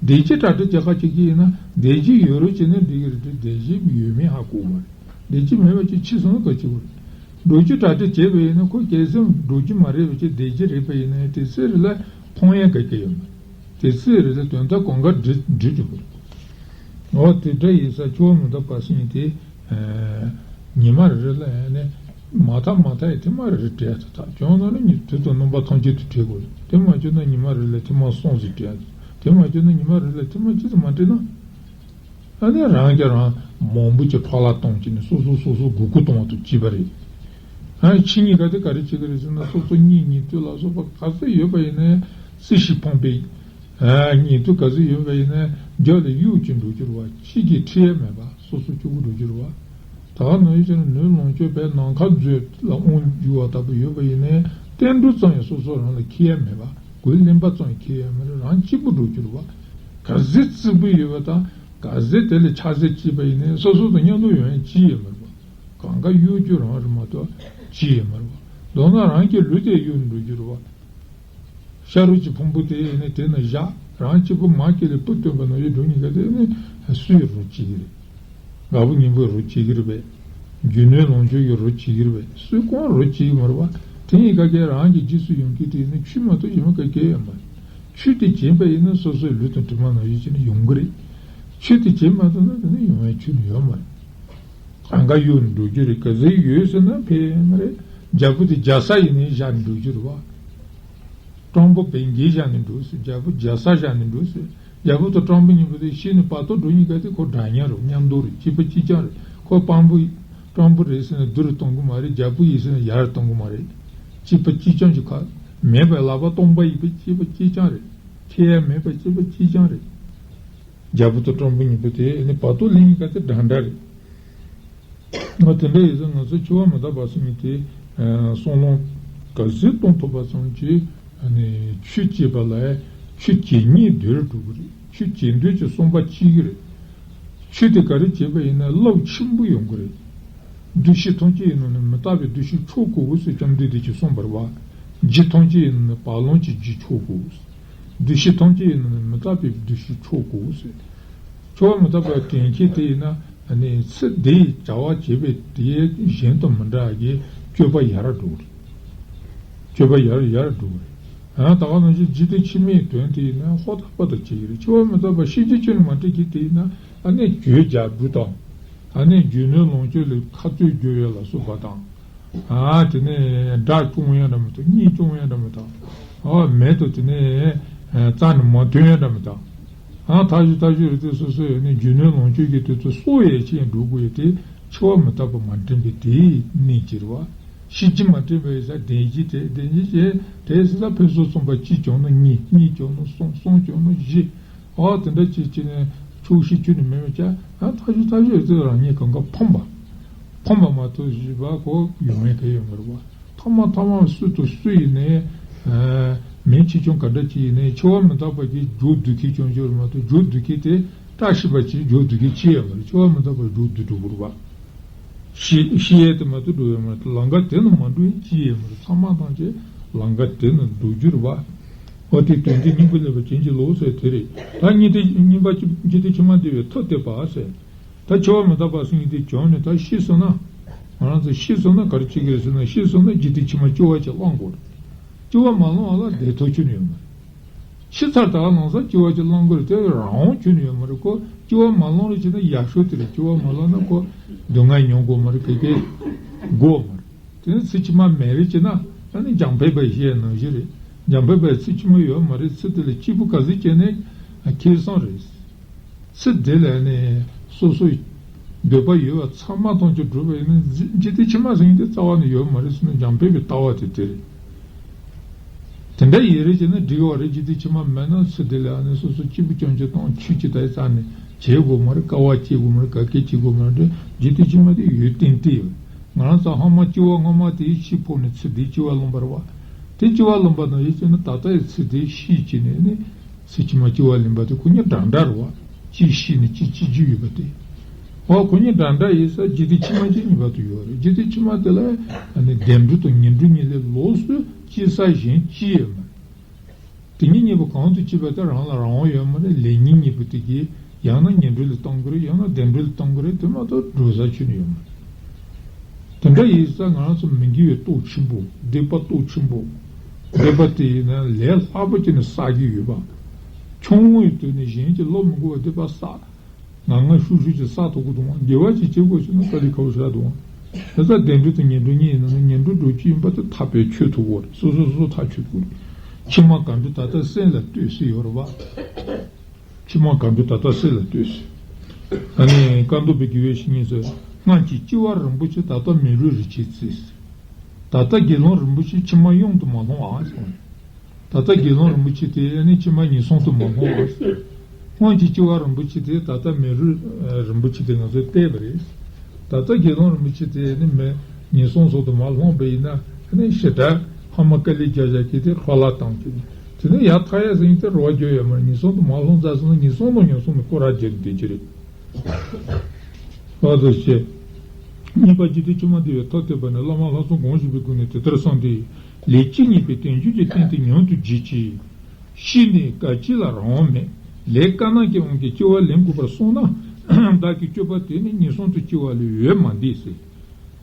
བསྡད་རྒྱུ་གྲ་སྒྲིག་བྱེད་ཁ་ཅིག་གིས་ཡིན་ན་བསྡད་རྒྱུ་ཡོད་རུང་བྱས་ན་འགྲིག་གི་རེད་དེ་བསྡད་རྒྱུ་ཡོད་མེད་ཧ་གོ་མ་རེད། བསྡད་རྒྱུ་མེད་པ་ཅིག་ཕྱིར་སོང་ན་ག་ཅིག་བར། འགྲོ་རྒྱུ་གྲ་སྒྲིག་བྱས་པ་ཡིན་ན་ཁོ་གལ་སྲིད་འགྲོ་རྒྱུ་མ་རེད་པ་ཅིག་བསྡད་རྒྱུ་རེད་པ་ཡིན་ན་དེ་ཚེ་རེ་ལ་མཐོང་ཡས་ག་གེ་ཡོད་མ་རེད། དེ་ཚེ་རེ་ལ་དོན་དག་གང་ག་འགྲིག་འགྲིག་འགྲོ་གི་རེད། འོ་དེ་འདྲ་ཡིན་ས་འཆི་བ་མི་རྟག་པ་ཟེར་མཁན་དེ། ཉི་མ་རེ་རེ་ལ་ཡང་ནས་མ་ཐག་མ་ཐག་ཡི་ཐེངས་མ་རེ་རེ་བྲེལ་ཐག་ཐག་བྱུང་ན་ནི་ཉི་དུས་དང་རྣམ་པ་ཐམས་ཅད་དུ་བྲེལ་དགོས་རེད། དེ་མ་བྱུང་ན་ཉི་མ་རེ་ལ་ཐེངས་མ་གསུམ་ཞིག་བྲེལ་ཐག་དེ་མ་བྱུང་ན་ཉི་མ་རེ་ལ་ཐེངས་མ་གཅིག་ཙམ་མ་བྲེལ་ན། ཨ་ནི་རང་གིས་རང་མང་པོ་ཅིག་འཕྲོ་བརླག་གཏོང་བྱས་ནས་སོ་སོ་སོ་སོ་མགོ་སྐོར་གཏོང་བ་དང་བཅས་པ་རེད། ཨ་ཕྱི་གཉིས་ཀ་དེ་ག་རེ་བྱེད་ཀྱི་རེད་ཟེར་ན་སོ་སོ་གཉིད་ཉལ་དུས་ལ་སོགས་པ་ག་ཚོད་ཡོད་པ་ཡིན་ནའི་རྩི་ཤིང་ཕངས་པའི། ཨ་ཉལ་དུས་ག་ཚོད་ཡོད་པ་ཡིན་ནའི་རྒྱབ་ལ་གཡུག་ཅིག་འགྲོ་རྒྱུ་རེད་བ། ཕྱི་གི་ཁྲིད་ཡས་མེད་པ་སོ་སོ་སྐྱོ་པོ་འགྲོ་རྒྱུ་རེད་བ། ད་ག་ནང་བཞིན་ནུས་ལོངས་སྤྱོད་པའི་ནམ་མཁའ་མཛོད་ལ་དབང་བསྒྱུར་བ་ལྟ་བུ་ཡོད་པ་ཡིན་ནའི་བསྟན་འགྲོ་ཙམ་ཡང་སོ་སོ་རང་ལ་འཁྱེར་ཡས་མེད་པ། གོས་ལེན་པ་ཙམ་ཡང་འཁྱེར་ཡས་མེད་རེད། རང་གཅིག་པུ་འགྲོ་རྒྱུ་རེད་བ། ག་ཚོད་རྩིག་པོ་ཡོད་པ་དང་ག་ཚོད་དེ་ལས་ཆགས་སྲེད་སྐྱེས་པ་ཡིན་ནའི་སོ་སོ་དང་མཉམ་དུ་ཡོང་ཡས་ཅི་ཡོད་མ་རེད་བ། གང་ག་གཡུག་རྒྱུ་རང་རེད་མ་གཏོགས་ཅི་ཡོད་མ་རེད་བ། མདོར་ན་རང་གི་ལུས་དེ་གཡུག་འགྲོ་རྒྱུ་རེད་བ། ཤ་རུས་ཀྱི་ཕུང་པོ་དེ་ནི་དེ་ན་བཞག་རང་གཅིག་པུ་མ་སྐྱེས་ལས་སྤུ་བཏོན་པ་ནང་བཞིན་འགྲོ་གཉིས་ཀ་དེ་ནི་སུའི་རོ་བྱེད་ཀྱི་རེད། དགའ་པོ་ངན་པོའི་རོ་བྱེད་ཀྱི་རེད་པས། རྒྱུ་ནོར་ལོངས་སྤྱོད་ཀྱི་རོ་བྱེད་ཀྱི་རེད་པས། སུའི་ཁོང་རོ་བྱེད་ཀྱི་མ་རེད་བ། དེ་གཉིས་ཀ་གས་རང་གི་རྗེས་སུ་ཡོང་གི་དེ་ནི་ཆོས་མ་གཏོགས་གཞན་པ་ག་གེ་ཡོད་མ་རེད། ཆོས་དེ་བྱེད་པ་ཡིན་ན་སོ་སོའི་ལུས་དང་གྲིབ་མ་ནང་བཞིན་བྱས་ནས་ཡོང་གི་རེད། ཆོས་དེ་བྱེད་མ་ཐུབ་ན་དེ་ནི་ཡོང་བའི་ཆོས་ནི་ཡོད་མ་རེད། གང་ག་གཡུག་འགྲོ་རྒྱུ་རེད། ག་ཚོད་ཡོད་ཟེར་ན་ཕན་མ་རེད། རྒྱལ་པོ་དེ་རྒྱལ་ས་ཡིན་ནའི་བཞག་ནས་འགྲོ་རྒྱུ་རེད་བ། སྤྲང་པོ་བན་རྒན་བཞག་ནས་འགྲོ་ཟེར། རྒྱལ་པོ་རྒྱལ་ས་བཞག་ནས་འགྲོ་ཟེར། རྒྱལ་པོ་དང་སྤྲང་པོ་གཉིས་པོ་དེ་ཤི་ནས་བར་དོ་འགྲོ་གཉིས་ཀ་དེ་ཁོ་འདྲ་མཉམ་རེད། མཉམ་དུ་རེད། གཅིག་པ་གཅིག་རྐྱང་རེད། ཁོ་སྤྲང་པོ་སྤྲང་པོ་རེད་ཟེར་ན་བདུད་རུ་གཏོང་གི་མ་རེད། རྒྱལ་པོ་ཡིན་ཟེར་ན་ཡར་གཏོང་གི་མ་རེད། གཅིག་པ་གཅིག་རྐྱང་གི་ཁ་མེད་པའི་ལག་པ་སྟོང་པ་ཡིན་པས་གཅིག་པ་གཅིག་རྐྱང་རེད། ཁྱེད་ཡ་མེད་པ་གཅིག་པ་གཅིག་རྐྱང་རེད། རྒྱལ་པོ་དང་སྤྲང་པོ་གཉིས་པོ་དེ་ནི་བར་དོ་ལེན་གཉིས་ཀ་དེ་འདྲ་འདྲ་རེད། ང་དེ་འདྲ་ཡིན་ཙང་ང་ཚོ་འཆི་བ་མི་རྟག་པ་ཟེར་མཁན་དེ་བསམ་བློ་ག་ཚོད་གཏོང་ཐུབ་པ་ཙམ་གྱིས་ཆོས་བྱེད་པ་ལ་ཆོས་བྱེད་མཁན་འདོད་འགྲོ་གི་རེད། ཆོས་བྱེད་འདོད་ཀྱི་བསམ་པ་སྐྱེ་གི་རེད། ཆོས་དེ་ག་རེ་བྱེད་པ་ཡིན་ན་རླབས་ཆེན་པོ་ཡོང་གི་རེད། འདུ་ཤེས་ཐམས་ཅད་ཡིན་ནོ་ནི་མི་རྟག་པའི་འདུ་ཤེས་འཕྲོག་དགོས་ཟེར་བཅོམ་ལྡན་འདས་ཀྱིས་གསུངས་པ་རེད་བ། རྒྱུ་ཐམས་ཅད་ཡིན་ནོ་ནི་བག་ལམ་གྱི་རྒྱུ་འཕྲོག་དགོས། འདུ་ཤེས་ཐམས་ཅད་ཡིན་ནོ་ནི་མི་རྟག་པའི་འདུ་ཤེས་འཕྲོག་དགོས་ཟེར། འཆི་བ་མི་རྟག་པ་དྲན་མཁན་དེ་ཡིན་ན་ནི་ཚེ་འདི་ཡི་བྱ་བ་བྱེད་པའི་དེ་གཞན་དང་མི་འདྲ་བའི་སྤྱོད་པ་ཡར་འགྲོ་གི་རེད། སྤྱོད་པ་ཡར་ཡར་འགྲོ་གི་རེད། ཡང་ད་ག་ནང་བཞིན་འཇིག་རྟེན་ཕྱི་མའི་དོན་དེ་ཡིན་ན་ཧོར་ཐག་པ་དང་བྱེད་ཀྱི་རེད། འཆི་བ་མི་རྟག་པ་ཤི་རྒྱུ་ཁྱོན་ནས་མ་དྲན་མཁན་དེ་ཡིན་ན་ཨ་ནི་གྱོད་རྒྱག་རྒྱུ་དང་། ཨ་ནི་རྒྱུ་ནོར་ལོངས་སྤྱོད་ལ་ཁ་རྩོད་རྒྱུ་ཡོད་ལ་སོགས་པ་དང་། ཨ་དེ་ནས་དགྲ་སྐྱོང་ཡང་འདྲ་མི་འདུག་གཉེན་སྐྱོང་ཡང་འདྲ་མི་འདུག་ཨ་མེད་དོ་དེ་ནས་རྩ་ནས་མ་ཐོན་ཡང་འདྲ་མི་འདུག་ཨ་ཐག་ཆོད་ཐག་ཆོད་རེད། དེ་སོ་སོ་ཡོད་ནས་རྒྱུ་ནོར་ལོངས་སྤྱོད་ཀྱི་དུས་ཚོད་གསོག་ཡས་ཆེད་འགྲོ་དགོས་ཡས་དེ་འཆི་བ་མི་རྟག་པ་མ་དྲན་པའི་དེའི་གནད་ཀྱིས་རེད་བ། ཤི་རྒྱུ་མ་དྲན་པའི་ས་བདེན་བཞི་དེ་བདེན་བཞི་བྱས་དེ་སྲིད་ས་ཕུན་སུམ་ཚོགས་པ་གཅིག་བྱུང་ན་གཉིས། གཉིས་བྱུང་ན་གསུམ། གསུམ་བྱུང་ན་བཞི། ཨོ་དེ་འདྲ་བྱེད་བྱེད་ནས་ཆོག་ཤེས་ཁྱོན་ནས་མེད་པ་བྱས། ཨ་ཐག་ཆོད་ཐག་ཆོད་ཡོད་ཚད་རང་ཉིད་གང་ག་ཕམ་པ། ཕམ་པ་མ་གཏོགས་བཞི་པ་གོ་ཡོང་ཡས་ག་ཡོད་མ་རེད་བ། ཐ་མ་ཐ་མ་སུ་དང་སུ་ཡིན་ནའི་ཨ་ མིང་ཆེ་ཆུང་ག་འདྲ་ཅིག་ཡིན་ནའི་འཆི་བ་མི་རྟག་པ་གི་རྒྱུ་སྡུག་གི་སྐྱོན་བརྗོད་མ་གཏོགས། རྒྱུ་སྡུག་གི་དེ་བཀྲ་ཤིས་པ་ཅིག་རྒྱུ་སྡུག་གི་ཅི་ཡང་མ་རེད། འཆི་བ་མི་རྟག་པ་རྒྱུ་སྡུག་འགྲོ་དགོས་རེད་པ། ཤི་ཤི་ཡས་དེ་མ་གཏོགས་འགྲོ་ཡས་མ་རེད། ལམ་ཁ་དེ་ནས་མ་འགྲོ་ཡས་ཅི་ཡང་མ་རེད། ཚང་མ་ཐམས་ཅད་ལམ་ཁ་དེ་ནས་འགྲོ་རྒྱུ་རེད་པ། འོ་དེ་དོན་དེ་སྙིང་པོ་ལས་པ་བྱིན་གྱིས་རློབས་ཟེར་དེ་རེད། ད་གཉིས་དེ་གཉིས་པ་གཅིག་འཇིག་རྟེན་ཕྱི་མ་འདས་པའི་ཐབས་བསྟན་པ་ཟེར། ད་འཆི་བ་མི་རྟག་པ་ཟེར་མཁན་དེ་བྱུང་ནས་ད་ཤི་སོང་ན། ང་རང་ཚོ་ཤི་སོང་ན་ག་རེ་བྱེད་ཀྱི་རེད་ཟེར་ན། ཤི་སོང་ན་འཇིག་རྟེན་ཕྱི་མ་སྐྱེ་བ་ཅིག་བླང་དགོས་རེད། སྐྱེ་བ་མ་བླངས་པ་ལ་བདེ་ཐབས་ཁྱོན་ནས་ཡོད་མ་རེད། ཤི་ཚར་ད་ག་ལམ་སང་སྐྱེ་བ་ཅིག་བླང་དགོས་རེད། དེ་རང་དབང་ཁྱོན་ནས་ཡོད་མ་རེད། ཁོ་སྐྱེ་བ་མ་བླངས་རེ་བྱས་ན་ཡག་ཤོས་དེ་རེད། སྐྱེ་བ་མ་བླངས་ན་ཁོ་སྡུག་བསྔལ་མྱོང་དགོས་མ་རེད། ག་གེ་དགོས་མ་རེད། དེ་ནས་ཚེ་ཕྱི་མ་མེད་རེ་བྱས་ན་ཨ་ནི་འཇམ་དཔལ་དཔའ་ཞེས་ནང་བཞིན་རེད། འཇམ་དཔལ་དཔའ་ཚེ་ཕྱི་མ་ཡོད་མ་རེད། ཚེ་དེ་ལ་སྐྱིད་པོ་ག་ཚོད་སྐྱེས་ནའི་ཁེ་བཟང་རེད། ཚེ་འདི་ལ་ནི་སོ་སོའི་འདོད་པ་ཡོད་པ་ཚང་མ་ཐམས་ཅད་འགྲུབ་པ་ཡིན་ན་འཇིག་རྟེན་ཕྱི་མ་ཟེར་མཁན་དེ་རྩ་བ་ནས་ཡོད་མ་རེད་ཟེར་ན་འཇམ་དཔལ་དཔའི་ལྟ་བ་དེ་དེ་རེད། དེ་འདྲ་ཡིན་རེད་ཅེ་ན་འགྲིག་པ་རེད། འཇིག་རྟེན་ཕྱི་མ་མེད་ན་ཚེ་འདི་ལ་ནི་སོ་སོ་སྐྱིད་པོ་ཅང་ཅང་བཏང་ཆོས་ཅིག་ད་རྩ་ནས་བྱེད་དགོས་མ་རེད། དཀའ་བ་སྤྱད་དགོས་མ་རེད། ག་གེ་བྱེད་དགོས་མ་རེད། འཇིག་རྟེན་ཕྱི་མ་དེ་ཡོད་ཏན་ཏན་ཡོད། ང་རང་ཚོ་ཧ་མ་སྐྱེ་བ་སྔ་མ་དེའི་ཤི་ཕོ་ནས་ཚེ་འདིའི་སྐྱེ་བ་ལོན་པ་རེད་པ། དེ་སྐྱེ་བ་ལོན་པ་དང་ཡིད་ཆེས་ནི་ད་ལྟ་ཡི་ཚེ་འདི་ཤི་བྱས་ནས་ནི། ཚེ་ཕྱི་མ་སྐྱེ་བ་ལེན་པ་དེ་ཁོ་གཉིས་འདྲ་འདྲ་རེད་པ། གཅིག་ཤི་ནས་གཅིག་སྐྱེ་རྒྱུ་ཡོད་པ་དེ། འོ་ཁོ་གཉིས་འདྲ་འདྲ་ཡིན་ས་འཇིག་རྟེན་ཕྱི་མ་གཅིག་གཉིས་བར་དུ་ཡོད་རེད། འཇིག་རྟེན་ཕྱི་མ་དེ་ལ་ཨ་ནི་བདེ་འགྲོ་དང་ངན་འགྲོ་གཉིས་ལས་ལོགས་སུ་སྐྱེ་ས་གཞན་ཅི་ཡང་མེད། དེ་གཉིས་གཉིས་པོ་གང་དུ་སྐྱེས་པ་དེ་རང་ལ་རང་དབང་ཡོད་མ་རེད། ལས་ཉིད་གཉིས་པོ་དེ་གིས་ཡང་ན་ངན་འགྲོ་ལ་གཏོང་གི་རེད། ཡང་ན་བདེ་འགྲོ་ལ་གཏོང་གི་རེད། དེ་མ་གཏོགས་འགྲོ་ས་ཁྱོན་ནས་ཡོད་མ་རེད། དེ་འདྲ་ཡིན་ཙང་ང་རང་ཚོ་མི་དགེ་བའི་སྟོབས་ཆེན་པོ། སྡིག་པ་སྟོབས་ཆེན་པོ། སྡིག་པ་དེ་ཡིན་ན་ལས་སླ་པོ་བྱས་ནས་བསགས་ཀྱི་ཡོད་པ། ཆུང་ངུའི་དུས་ནས་གཞན་གྱིས་སློབ་མི་དགོས་པར་སྡིག་པ་བསགས། ངང་ངམ་ཤུགས་ཤུགས་ཀྱིས་བསགས་ཐུབ་ཀྱི་འདུག་པ། དགེ་བ་ཅིག་བྱེད་དགོས་ཟེར་ན་དཀའ་ལས་ཁག་པོ་ཞེ་དྲག་འདུག་པ། དེ་ཙང་བདེ་འགྲོ་དང་ངན་འགྲོ་གཉིས་ཡིན་ན་ནི་ངན་འགྲོ་འགྲོ་རྒྱུ་ཡིན་པ་དེ་ཐག་པས་ཆོད་ཐུབ་དགོས་རེད། སོ་སོ་སོ་སོ་ཐག་ཆོད་དགོས་རེད། ཕྱི་མ་གང་འགྲོ་ད་ལྟ་སེམས་ལ་ལྟོས་ཟེར་ཡོད་རེད་པ། ཕྱི་མ་གང་འགྲོ་ད་ལྟ་སེམས་ལ་ལྟོས་ཟེར། ཨ་ནི་བཀའ་གདམས་པའི་དགེ་བའི་བཤེས་གཉེན་ཚོས། སྔོན་གྱི་སྐྱེ་བ་རིན་པོ་ཆེ། ད་ལྟ་མི་རུང་རིན་ཆེན་བརྩི་ཟེར། ད་ལྟ་དགེ་སློང་རིན་པོ་ཆེ་ཕྱི་མ་ཡོང་དུ་མ་ལྷུང་བ་ཟེར། ད་ལྟ་དགེ་སློང་རིན་པོ་ཆེ་དེ་ཨ་ནི་ཕྱི་མ་ངན་སོང་དུ་མ་ལྷུང་བ་ཟེར། སྔོན་གྱི་སྐྱེ་བ་རིན་པོ་ཆེ་དེ། ད་ལྟ་མི་རུང་རིན་པོ་ཆེ་དེ་ང་ཚོས་བལྟས་པ་རེད། ད་ལྟ་དགེ་སློང་རིན་པོ་ཆེ་དེ་ནི་མི་ངན་སོང་ཚོགས་དུ་མ་ལྷུང་བ་ཡིན་ན་ནི་ཞེ་དྲག་ཕ་མ་དཀའ་ལས་རྒྱག་བཞག་གི་དེ་ཁོ་ལ་བཏང་གི། དེ་ནི་ཡར་ཐར་ཡ་ཟེར་མཁན་དེ་རེ་བ་རྒྱུ་ཡོད་མ་རེད། ངན་སོང་དུ་མ་ལྷུང་ཙང་ཟེར་ན་ངན་སོང་དང་ངན་སོང་ནི་སྐོར་ར་རྒྱུ་དེ་ཅི་རེད། ཨ་ཙི་ཤེས། གཉིས་པ་འཇིག་རྟེན་ཕྱི་མ་འདས་པའི་ཐབས་བསྟན་པ་ནི་བླ་མ་ལྷག་བསམ་དགོངས་བཞེད་པའི་སྒོ་ནས་དེ་ལྟར་གསུངས་ཏེ། ལས་ཇི་སྙེད་པའི་དལ་འབྱོར་གྱི་རྟེན་དེ་མྱུར་དུ་བརྗེད་ཅིག། ཤི་ནས་ག་ཅི་ལ་རང་དབང་མེད། ལས་དཀར་ནག་གི་དབང་གིས་སྐྱེ་བ་ལེན་དགོས་པར་གསུངས་ན། བདག་གི་སྤྱོད་པ་དེ་ནི་ངན་སོང་དུ་སྐྱེ་བ་ལས་འོས་མ་འདས་ཟེར།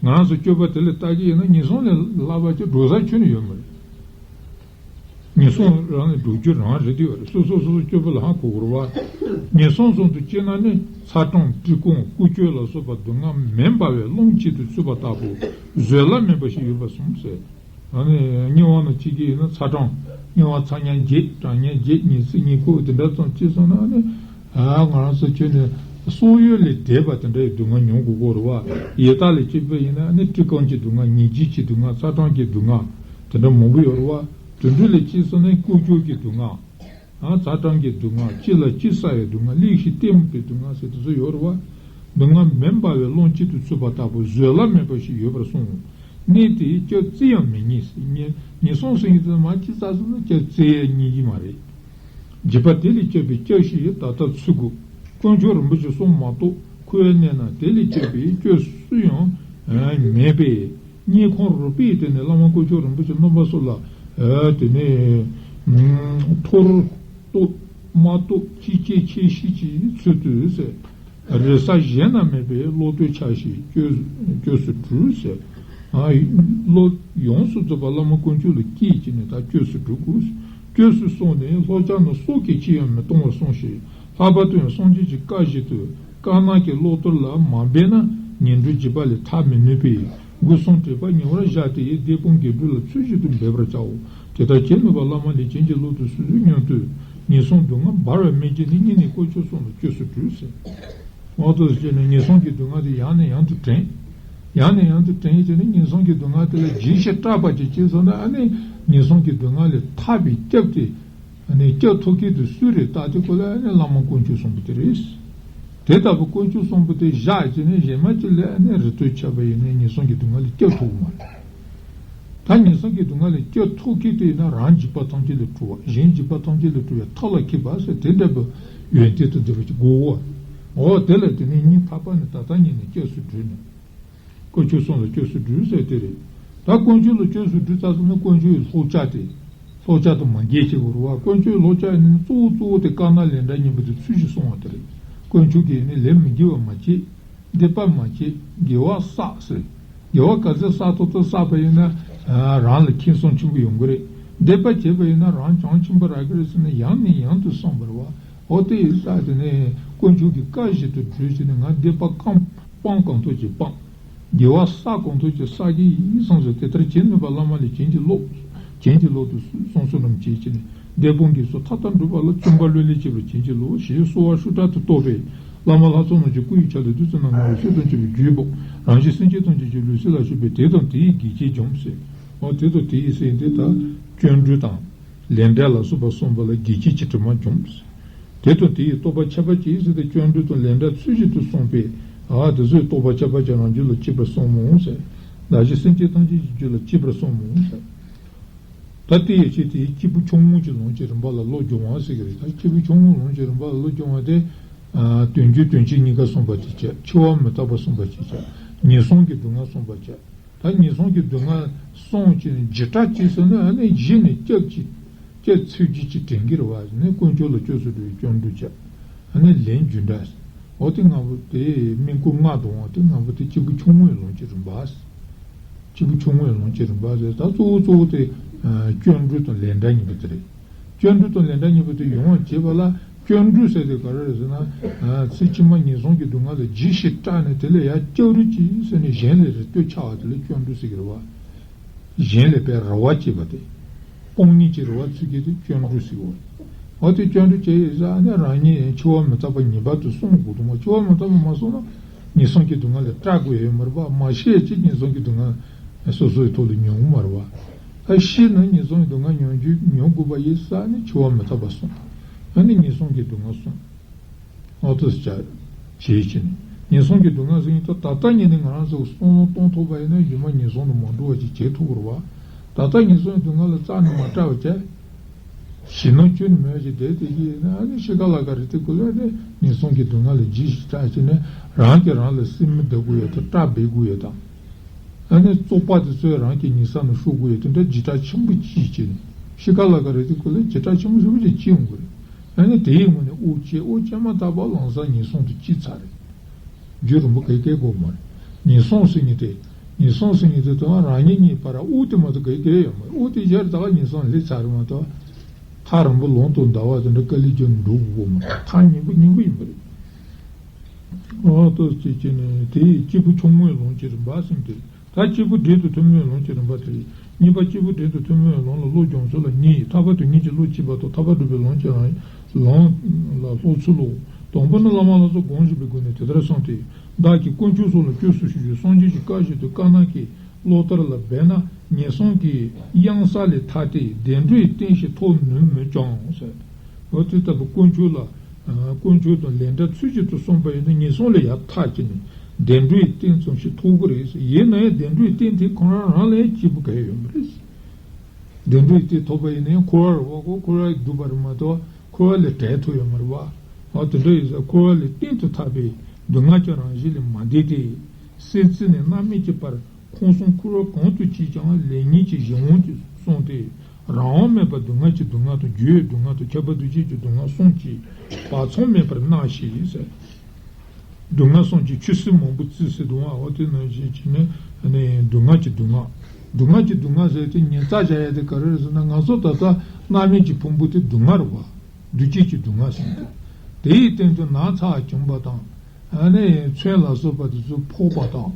ང་རང་ཚོ་སྤྱོད་པ་དེ་ལ་བལྟ་གི་ཡིན་ན་ངན་སོང་ལས་སླ་བ་ཅིག་འགྲོ་ས་ཁྱོན་ནས་ཡོད་མ་རེད། ངན་སོང་རང་ལས་འགྲོ་རྒྱུ་རང་རེད་དེ་བ་རེད། སོ་སོ་སོ་སོ་སྤྱོད་པ་ལ་ཧ་གོ་དགོས་རེད་བ། ངན་སོང་གསུམ་དུ་སྐྱེས་ན་ནི་ཚ་གྲང་བཀྲེས་སྐོམ་ཀུ་ཅོ་ལ་སོགས་པ་སྡུག་བསྔལ་མུན་པ་བས་རླུང་གཅིག་ཏུ་ཚུད་པ་ལྟ་བུ་བཟོད་གླགས་མེད་པ་ཞིག་ཡོད་པར་གསུངས་ཟེར། ཨ་ནི་དམྱལ་བ་ནང་སྐྱེ་གི་ཡིན་ན་ཚ་གྲང་དམྱལ་བ་ཚ་དམྱལ་བརྒྱད་གྲང་དམྱལ་བརྒྱད་ཉི་ཚེ་ཉི་ཁོག་དེ་འདྲ་ཙམ་སྐྱེས་སོང་ན་ཨ་ནི། ཨ་ང་རང་ཚོ་ཁྱོན་ནས་སོག་ཡུལ་ལས་འདས་པ་དེ་འདྲ་ཡི་སྡུག་བསྔལ་མྱོང་དགོས་ཀྱི་རེད་བ། ཡི་དྭགས་ལ་སྐྱེས་པ་ཡིན་ན་ནི་བཀྲེས་སྐོམ་གྱི་སྡུག་བསྔལ་ཉིན་བྱེད་ཀྱི་སྡུག་བསྔལ་ཚ་གྲང་གི་སྡུག་བསྔལ་དེ་འདྲ་མང་པོ་ཡོད་རེད་བ། དུད་འགྲོ་ལ་སྐྱེས་སོང་ན་ཀུ་ཅོ་གི་སྡུག་བསྔལ། ཨ་ཚ་གྲང་གི་སྡུག་བསྔལ་གཅིག་ལ་གཅིག་ཟ་ཡའི་སྡུག་བསྔལ་གླེགས་ཤིང་རྟ་མོ་པའི་སྡུག་བསྔལ་ཟེར་དེ་ཚོ་ཡོད་རེད་བ། སྡུག་བསྔལ་མུན་པ་བས་རླུང་གཅིག་ཏུ་ཚུད་པ་ལྟ་བུ་བཟོད་གླགས་མེད་པ་ཞིག་ཡོད་པར་གསུངས། གནས་དེའི་སྐྱབས་བཙལ་ཡང་མི་རྙེད་ཟེར། ངན་སོང་ཟེར་མཁན་དེ་མར་ཅི་ཙག་ཙིག་ན་སྐྱབས་བཙལ་ཡང་རྙེད་ཀྱི་མ་རེད། འཇིགས་པ་དེ་ལས་སྐྱོབ་པའི་སྐྱབས་ཤིག་ད་ལྟ་འཚོལ་དགོས། དཀོན་མཆོག་རིན་པོ་ཆེ་གསུམ་མ་གཏོགས་འཁོར་བའི་གནས་ན་དེ་ལས་སྐྱོབ་པའི་སྐྱབས་སུ་ཡང་མེད་པས། སྙིང་ཁོང་རུས་པའི་གཏིང་ནས་བླ་མ་དཀོན་མཆོག་རིན་པོ་ཆེ་རྣམ་པ་སོགས་ལ་ཨ་དེ་ནས་ཐོར་གཏུབ་མ་གཏུབ་ཅི་སྐྱེ་ཁྱེད་ཤེས་ཀྱི་ཚུལ་དུ་ཟེར། རེ་ས་གཞན་ན་མེད་པའི་བློ་གཏོད་ཆ་ཞིག་སྐྱོབས་སྐྱབས་སུ་གྲོལ་ཟེར། ཨ་བློ་ཡོངས་སུ་རྫོགས་པ་བླ་མ་དཀོན་མཆོག་ལ་བསྐྱེད་ཀྱིས་ནི་ད་སྐྱབས་སུ་འགྲོ་དགོས། སྐྱབས་སུ་སོང་ནས་ལྷོ་བྱང་ན་སྲོག་གི་ཅི་ཡང་མི་གཏོང་བར་སོང་ཞིག། ལྷག་པར་དུ་ཡང་སངས་རྒྱས་ཀྱི་བཀའ་བཞིན་དུ་དཀར་ནག་གི་བློ་གཏོར་ལ་མ་འབད་ན་ངན་འགྲོའི་འཇིགས་པ་ལས་ཐར་མི་ནུས་པས། སྒོ་གསུམ་དྲེགས་པ་ཉེ་བར་བཞག་སྟེ་བདེ་སྤོང་དགེ་སྒྲུབ་ལ་ཚུལ་བཞིན་དུ་འབད་པར་བྱའོ། དེ་ལྟར་བྱེད་ནུས་པ་བླ་མ་ལས་བྱིན་གྱིས་རློབ་ཏུ་གསོལ་ཟེར་སྙམ་དུ། ངན་སོང་སྡུག་བསྔལ་འབར་བའི་སྨན་གྱིས་ནི། སྙིང་ནས་དཀོན་མཆོག་གསུམ་ལ་སྐྱབས་སུ་འགྲོ་ཟེར། འོ་དེ་བྱས་ནས་ངན་སོང་གི་སྡུག་བསྔལ་དེ་ཡང་ནས་ཡང་དུ་དྲན། ཡང་ནས་ཡང་དུ་དྲན་བྱས་ནས་ངན་སོང་གི་སྡུག་བསྔལ་དེ་ལ་བརྗེད་ཤེས་སྐྲག་པ་ཅིག་སྐྱེས་སོང་ན་ཨ་ནི་ངན་སོང་གི་སྡུག་བསྔལ་ལས་ཐར་བའི་སྐྱབས་དེ། ཨ་ནི་སྐྱབས་ཐོབ་མཁན་དེ་སུ་རེད་བལྟ་དུས་སྐབས་ལ་ཨ་ནི་བླ་མ་དཀོན་མཆོག་གསུམ་པོ་དེ་རེད། དེ་ལྟ་བུ་དཀོན་མཆོག་གསུམ་པོ་དེ་བཞག་བྱས་ནས་གཞན་མ་ཅིག་ལ་ཨ་ནི་རེ་ལྟོས་བྱས་པ་ཡིན་ན་ངན་སོང་གི་སྡུག་བསྔལ་ལས་སྐྱབས་ཐོབ་ཀྱི་མ་རེད། ད་ངན་སོང་གི་སྡུག་བསྔལ་ལས་སྐྱོབ་ཐུབ་མཁན་དེ་ཡིན་ན་རང་འཇིགས་པ་ཐམས་ཅད་ལས་གྲོལ་བ། གཞན་འཇིགས་པ་ཐམས་ཅད་ལས་གྲོལ་བའི་ཐབས་ལ་མཁས་པ་ཟེར་དེ་འདྲ་བའི་ཡོན་ཏན་དུ་འདི་རུ་ཅིག་དགོས་པ། འོ་དེ་ལ་དེ་ནས་གཉིས་ཐར་པ་ནི་ད་ལྟ་ཉིད་ནས་སྐྱབས་སུ་འགྲོ་ནས། དཀོན་མཆོག་གསུམ་ལ་སྐྱབས་སུ་འགྲོ་ཟེར་དེ་རེད། ད་དཀོན་མཆོག་ལ་སྐྱབས་སུ་འགྲོ་ཚར་སོང་ན་དཀོན་མཆོག་གི་ལྷོ་བྱ་དེ། ལྷོ་བྱ་དང་མ་འགལ་བྱེད་དགོས་རེད་བ། དཀོན་མཆོག་ལྷོ་བྱ་ཡིན་ན་གཙོ་བོ་གཙོ་བོ་དེ་དཀར་ནག་ལས་འབྲས་གཉིས་པོ་དེ་ཚུལ་བཞིན་བསྲུང་བ་དེ་རེད། དཀོན་མཆོག་གིས་ནི་ལས་མི་དགེ་བ་མ་བྱེད། སྡིག་པ་མ་བྱེད། དགེ་བ་བསགས་ཟེར། དགེ་བ་ག་ཚོད་བསགས་ཐུབ་ཐུབ་བསགས་པ་ཡིན་ན། རང་ལ་ཁེ་བཟང་ཆེན་པོ་ཡོང་གི་རེད། སྡིག་པ་བྱས་པ་ཡིན་ན་རང་བྱང་ཆེན་པོ་རག་གི་རེད་ཟེར་ནས་ཡང་ནས་ཡང་དུ་བསམ་པ་རེད་བ། འོ་དེ་ཡིན་ཙང་དེ་ནས་དཀོན་མཆོག་གི་བཀའ་བཞིན་དུ་སྒྲུབ་བྱས་ནས་ང་སྡིག་པ་གང་སྤང་གང་ཐུབ་ཀྱིས་སྤང་། དགེ་བ་བསགས་གང་ཐུབ་ཀྱིས་བསགས་ཀྱི་ཡིན་བསམ་ཟེར་དེ་ལྟར་བྱེད་ནུས་པ་བླ་མ་ལས་བྱིན་གྱིས་རློབས། བྱིན་གྱིས་རློབ་ཏུ་གསུངས་གསོལ་རྣམས་བྱེད་ཅེས་ནས་སྡིག་སྤོང་དགེ་ཚོགས་མཐའ་དག་འགྲུབ་པ་ལ་བརྩོན་པ་བློ་ལས་བསྐྱེད་པར་བྱིན་གྱིས་རློབས་ཞེས་གསོལ་བ་ཤུགས་དྲག་ཏུ་བཏབ་པས། བླ་མ་ལྷ་ཚོགས་རྣམས་ཀྱི་སྐུ་ཡི་ཆ་ལུགས་བདུད་རྩི་ནག་མོའི་ཆོས་ཐམས་ཅད་པའི་བརྒྱུད་པ། རང་གཞན་སེམས་ཅན་ཐམས་ཅད་ཀྱི་ལུས་སྲོག་ལ་སྤྱོད་པའི་དེ་དང་དེ་ཡི་དགེ་རྒྱས་འཇོམས་ཟེར། འོ་དེ་དང་དེ་ཡི་ཟེར་འདི་ལྟར་སྐྱོན་འགྲོལ་དང་། ལས་འབྲས་ལ་སོགས་པ་གསུངས་པ་ལ་དགེ་རྒྱས་ཀྱི་དྲི་མ་འཇོམས་ཟེར། དེ་དང་དེ་ཡི་རྟོགས་པ་ཁྱད་པར་ཅན་ཟེར་ཏེ་སྐྱོན་འགྲོལ་དང་ལས་འབྲས་ཚུལ་བཞིན་དུ་གསུངས་པས། ཨ་དེ་ཚོའི་རྟོགས་པ་ཁྱད་པར་ཅན་རང་རྒྱུད་ལ་སྐྱེས་པར་གསུངས་མོད་ཟེར། ད་གཞན་སེམས་ཅན་ཐམས་ཅད་ཀྱི་རྒྱུད་ལ་སྐྱེས་པར་གསུངས་མོད་ཟེར། ད་དེ་ཡི་ཕྱིར་དེའི་སྐྱེས་བུ་ཆུང་ངུ་གཅིག་ལོངས་སྤྱོད་རིམ་པ་ལ་བློ་སྦྱོང་བ་ཟེར་གྱི་རེད། ད་སྐྱེས་བུ་ཆུང་ངུ་ལོངས་སྤྱོད་རིམ་པ་ལ་བློ་སྦྱོང་བ་དེ། ཨ་དོན་བརྒྱུད་དོན་བྱེད་གཉིས་ཀ་གསུངས་པ་གཅིག་བྱས། འཆི་བ་མི་རྟག་པ་གསུངས་པ་གཅིག་བྱས། ངན་སོང་གི་སྡུག་བསྔལ་གསུངས་པ་བྱས། ད་ངན་སོང་གི་སྡུག་བསྔལ་གསུངས་བྱས་ནས་འཇིགས་སྐྲག་སྐྱེས་སོང་ན་ཨ་ནི་གཞི་ནས་སྐྱབས་ཀྱི་སྐྱབས་འཚོལ་རྒྱུ་ཅིག་དྲན་གྱི་རེད་བ། ནི་དཀོན་མཆོག་ལ་སྐྱབས་སུ་འགྲོ་བའི་སྐྱབས་འགྲོ་བྱས། ཨ་ནི་ལན་རྒྱུ་འབྲས། འོ་དེ་ལྔ་པོ་དེ་སྨན་སྐུ་ལྔ་དང་དེ་ལྔ་པོ་དེ་སྐྱེས་བུ་ཆུང་ངུའི་ལོངས་སྤྱོད་རིམ་པ། སྐྱེས་བུ་ཆུང་ངུའི་ལོངས་སྤྱོད་རིམ་པ་ཟེར། ད་གཙོ་བོ་གཙོ་བོ་དེ་སྐྱོན་འགྲོལ་དང་ལས་འབྲས་གཉིས་པོ་དེ་རེད། སྐྱོན་འགྲོལ་དང་ལས་འབྲས་གཉིས་པོ་དེ་ཡོང་བར་བྱེད་པ་ལ་སྐྱོན་འགྲོལ་ཟེར་དེ་ག་རེ་རེད་ཟེར་ན། ཚེ་ཕྱི་མ་ངན་སོང་གི་སྡུག་བསྔལ་ལ་ལྗིད་ཤིག་སྐྲག་ནས་དེ་ལས་ཡར་སྐྱབས་རེ་གྱིས་ཟེར་ནས་གཞན་ལ་རེ་ལྟོས་འཆའ་བ་དེ་ལ་སྐྱོན་འགྲོལ་ཟེར་གྱི་རེད་བ། གཞན་ལ་དཔེ་རེ་བ་བྱེད་པ་དེ། སྤོང་ཉིད་ཀྱི་རེ་བ་ཚུལ་གྱི་དེ་སྐྱོན་འགྲོལ་ཟེར་གྱི་རེད། འོ་དེ་སྐྱོན་འགྲོལ་བྱས་ཡོད་ས་ནི་རང་ཉིད་འཆི་བ་མི་རྟག་པ་ངེས་པར་དུ་བསྲུང་དགོས་འདུག་མ། འཆི་བ་མི་རྟག་པ་མ་བསྲུངས་ན་ངན་སོང་གི་སྡུག་བསྔལ་ལས་སྐྲག་དགོས་ཡོད་མ་རེད་པ། མ་ཤི་ཡ་ཅིག་ངན་སོང་གི་སྡུག་བསྔལ་སོ་སོའི་ཐོག་ལ་མྱོང་གི་མ་རེད་པ། ད་ཤི་ན་ངན་སོང་གི་སྡུག་བསྔལ་མྱོང་རྒྱུ་མྱོང་དགོས་པ་ཡིན་ས་ནི་འཆི་བ་མི་རྟག་པ་བསྲུང་། ཨ་ནི་ངན་སོང་གི་སྡུག་བསྔལ་བསྲུང་། ཨོ་ཏོ་སི་ཅག་བྱེད་ཀྱི་ནི། ངན་སོང་གི་སྡུག་བསྔལ་ཟེར་ཡིན་ད་ད་ལྟ་ཉིད་ནས་ང་རང་ཚོ་བསམ་བློ་གཏོང་ཐུབ་པ་ཡིན་ན་རྗེས་མ་ངན་སོང་དུ་མ་འགྲོ་བ་ཅིག་བྱེད་ཐུབ་ཀྱི་རེད་བ། ད་ལྟ་ངན་སོང་གི་སྡུག་བསྔལ་ལ་རྩ་ནས་མ་སྐྲག་པ་བྱས། ཞེད་སྣང་ཁྱོན་ནས་མེད་པ་ཅིག་བསྡད་དེ་གི་ཡིན་ན་ཨ་ནི་ཤི་ཁ་ལ་ཁ་རེད་དེ་ཀུ་ལེ་ནི་ངན་སོང་གི་སྡུག་བསྔལ་ལ་ལྗིད་ཞིག་སྐྲག་བྱས་ནས་རང་གིས་རང་ལ་སེམས་མི་བདེ་དགོས་ཡོད་དང་སྐྲག་འབད་དགོས་ཡོད་དང་། ཨ་ནི་བཙོག་པ་དེ་ཚོས་རང་གི་ཉེས་ས་ནས་བཤུ་དགོས་ཡོད་དེ་འདྲ་ལྗིད་སྐྲག་ཆེན་པོ་ཅིག་བྱས་ནས་ཤི་ཁ་ལ་ཁ་རེད་དེ་ཀུ་ལེ་ལྗིད་སྐྲག་ཆེན་པོ་ཞེ་པོ་ཅིག་སྐྱེ་ཡོང་གི་རེད། ཨ་ནི་དེའི་ངོས་ནས་དབུགས་ཆད། དབུགས་ཆད་མ་ཐག་པ་ལམ་སང་ངན་སོང་དུ་སྐྱེས་ཚར་རེད། རྒྱུན་རིང་པོ་གས་གས་དགོས་མ་རེད། ངན་སོང་ཟེར་མཁན་དེ། ངན་སོང་ཟེར་མཁན་དེ་དོན་རང་ཉིད་གཉིས་བར་དབུགས་དེ་མ་གཏོགས་གས་གས་ཡོད་མ་རེད། དབུགས་དེ་ཡལ་ད་ག་ངན་སོང་སླེབས་ཚར་རེད་མ་གཏོགས། ཐག་རིང་པོ་ལམ་དུ་འདའ་བ་དེ་འདྲ་དཀའ་ལས་རྒྱབ་ནས་འགྲོ་དགོས་མ་རེད། ཐག་ཉེ་པོ་ཉེ་པོ་ཡིན་པ་རེད། ཨོ་ཏོ་ཅེས་བྱས་ནས་དེ་ཡི་སྐྱེས་བུ་ཆུང་ངུའི་ལོངས་སྤྱོད་རིམ་པ་ཟེར་མཁན་དེ། ད་སྐྱེས་བུ་འབྲིང་དུ་ཐུན་མོང་བའི་ལོངས་སྤྱོད་རིམ་པ་དེ་རེད། གཉིས་པ་སྐྱེས་བུ་འབྲིང་དུ་ཐུན་མོང་བའི་ལམ་ལ་བློ་སྦྱོང་ཚུལ་ལ་གཉིས་ཡོད། ཐར་པ་དང་སྙིང་རྗེ་བློ་གཅིག་པ་དང་ཐར་པ་སྒྲུབ་པའི་ལམ་གྱི་རང་ལམ་ལ་སློབ་ཚུལ་ལོ། དང་པོ་ནི་བླ་མ་ལ་སོགས་སྒོམ་བཞིན་པའི་སྒོ་ནས་དེ་ལྟར་གསུངས་ཏེ། བདག་གིས་དཀོན་མཆོག་གསུམ་ལ་སྐྱབས་སུ་མཆིའོ་ཞེས་སངས་རྒྱས་ཀྱི་བཀའ་བཞིན་དུ་དཀར་ནག་གི་བློ་ལྟར་ལ་འབད་ན་ངན་སོང་གི་གཡང་ས་ལས་ཐར་ཏེ་བདེ་འགྲོའི་རྟེན་ཞིག་ཐོབ་ནུས་མོད་ཀྱང་ཟེར། འོ་དེ་ལྟ་བུ་དཀོན་མཆོག་ལ། དཀོན་མཆོག་དང་ལས་འབྲས་ཚུལ་བཞིན་དུ་བསྲུངས་པ་ཡིན་ན་ངན་སོང་ལས་ཡར་ཐར་གྱི་ནས་བདེ་འགྲོའི་རྟེན་ཙམ་ཞིག་ཐོབ་ཀྱི་རེད། ཡིན་ན་ཡང་བདེ་འགྲོའི་རྟེན་དེ་ཁོ་རང་རང་ལ་ཡང་སྐྱིད་པོ་གང་ཡང་ཡོད་མ་རེད། བདེ་འགྲོའི་རྟེན་ཐོབ་པ་ཡིན་ན་ཡང་འཁོར་བ་རུ་བ་གོ་འཁོར་བ་སྡུག་པ་རེད་མ་གཏོགས་འཁོར་བ་ལས་བྲལ་ཐུབ་ཡོད་མ་རེད་བ། འོ་དེ་འདྲ་ཡིན་ཙང་འཁོར་བ་ལས་གཏན་དུ་ཐར་པའི་སྡུག་བསྔལ་གྱི་རང་བཞིན་ལས་མ་འདས་ཏེ། སེམས་ཅན་ནས་རྣམ་སྨིན་གྱི་བར་ཁོང་གསུམ་འཁོར་བ་གང་དུ་སྐྱེས་ཀྱང་ལེགས་ཉེས་ཀྱི་གཞན་དབང་གིས་བསྲུངས་ཏེ། རང་དབང་མེད་པར་སྡུག་བསྔལ་གྱི་སྡུག་བསྔལ་དང་རྒྱུ་ཡི་སྡུག་བསྔལ་དང་ཁྱབ་པ་འདུ་བྱེད་ཀྱི་སྡུག་བསྔལ་གསུམ་གྱིས་བག་ཚང་མེད་པར་མནར་ཞིང་ཟེར། སྡུག་བསྔལ་གསུམ་གྱི་ཆུ་སྲིན་མང་པོ་བརྩིགས་ཟེར་འདུག་ཨ། འོ་དེ་ནང་བཞིན་བྱས་ནས་ནི་སྡུག་བསྔལ་གྱི་སྡུག་བསྔལ། སྡུག་བསྔལ་གྱི་སྡུག་བསྔལ་ཟེར་དེ་ཉེན་བརྡ་བྱ་ཡ་དེ་ག་རེ་རེད་ཟེར་ན་ང་ཚོ་ད་ལྟ་རྣམ་སྨིན་གྱི་ཕུང་པོ་དེ་སྡུག་བསྔལ་རེད་བ། འདུ་བྱེད་ཀྱི་སྡུག་བསྔལ་ཟེར་དེ། དེའི་སྟེང་དུ་ན་ཚ་བྱུང་བ་དང་། ཨ་ནི་མཚོན་ལ་སོགས་པ་དེ་ཚོ་ཕོག་པ་དང་།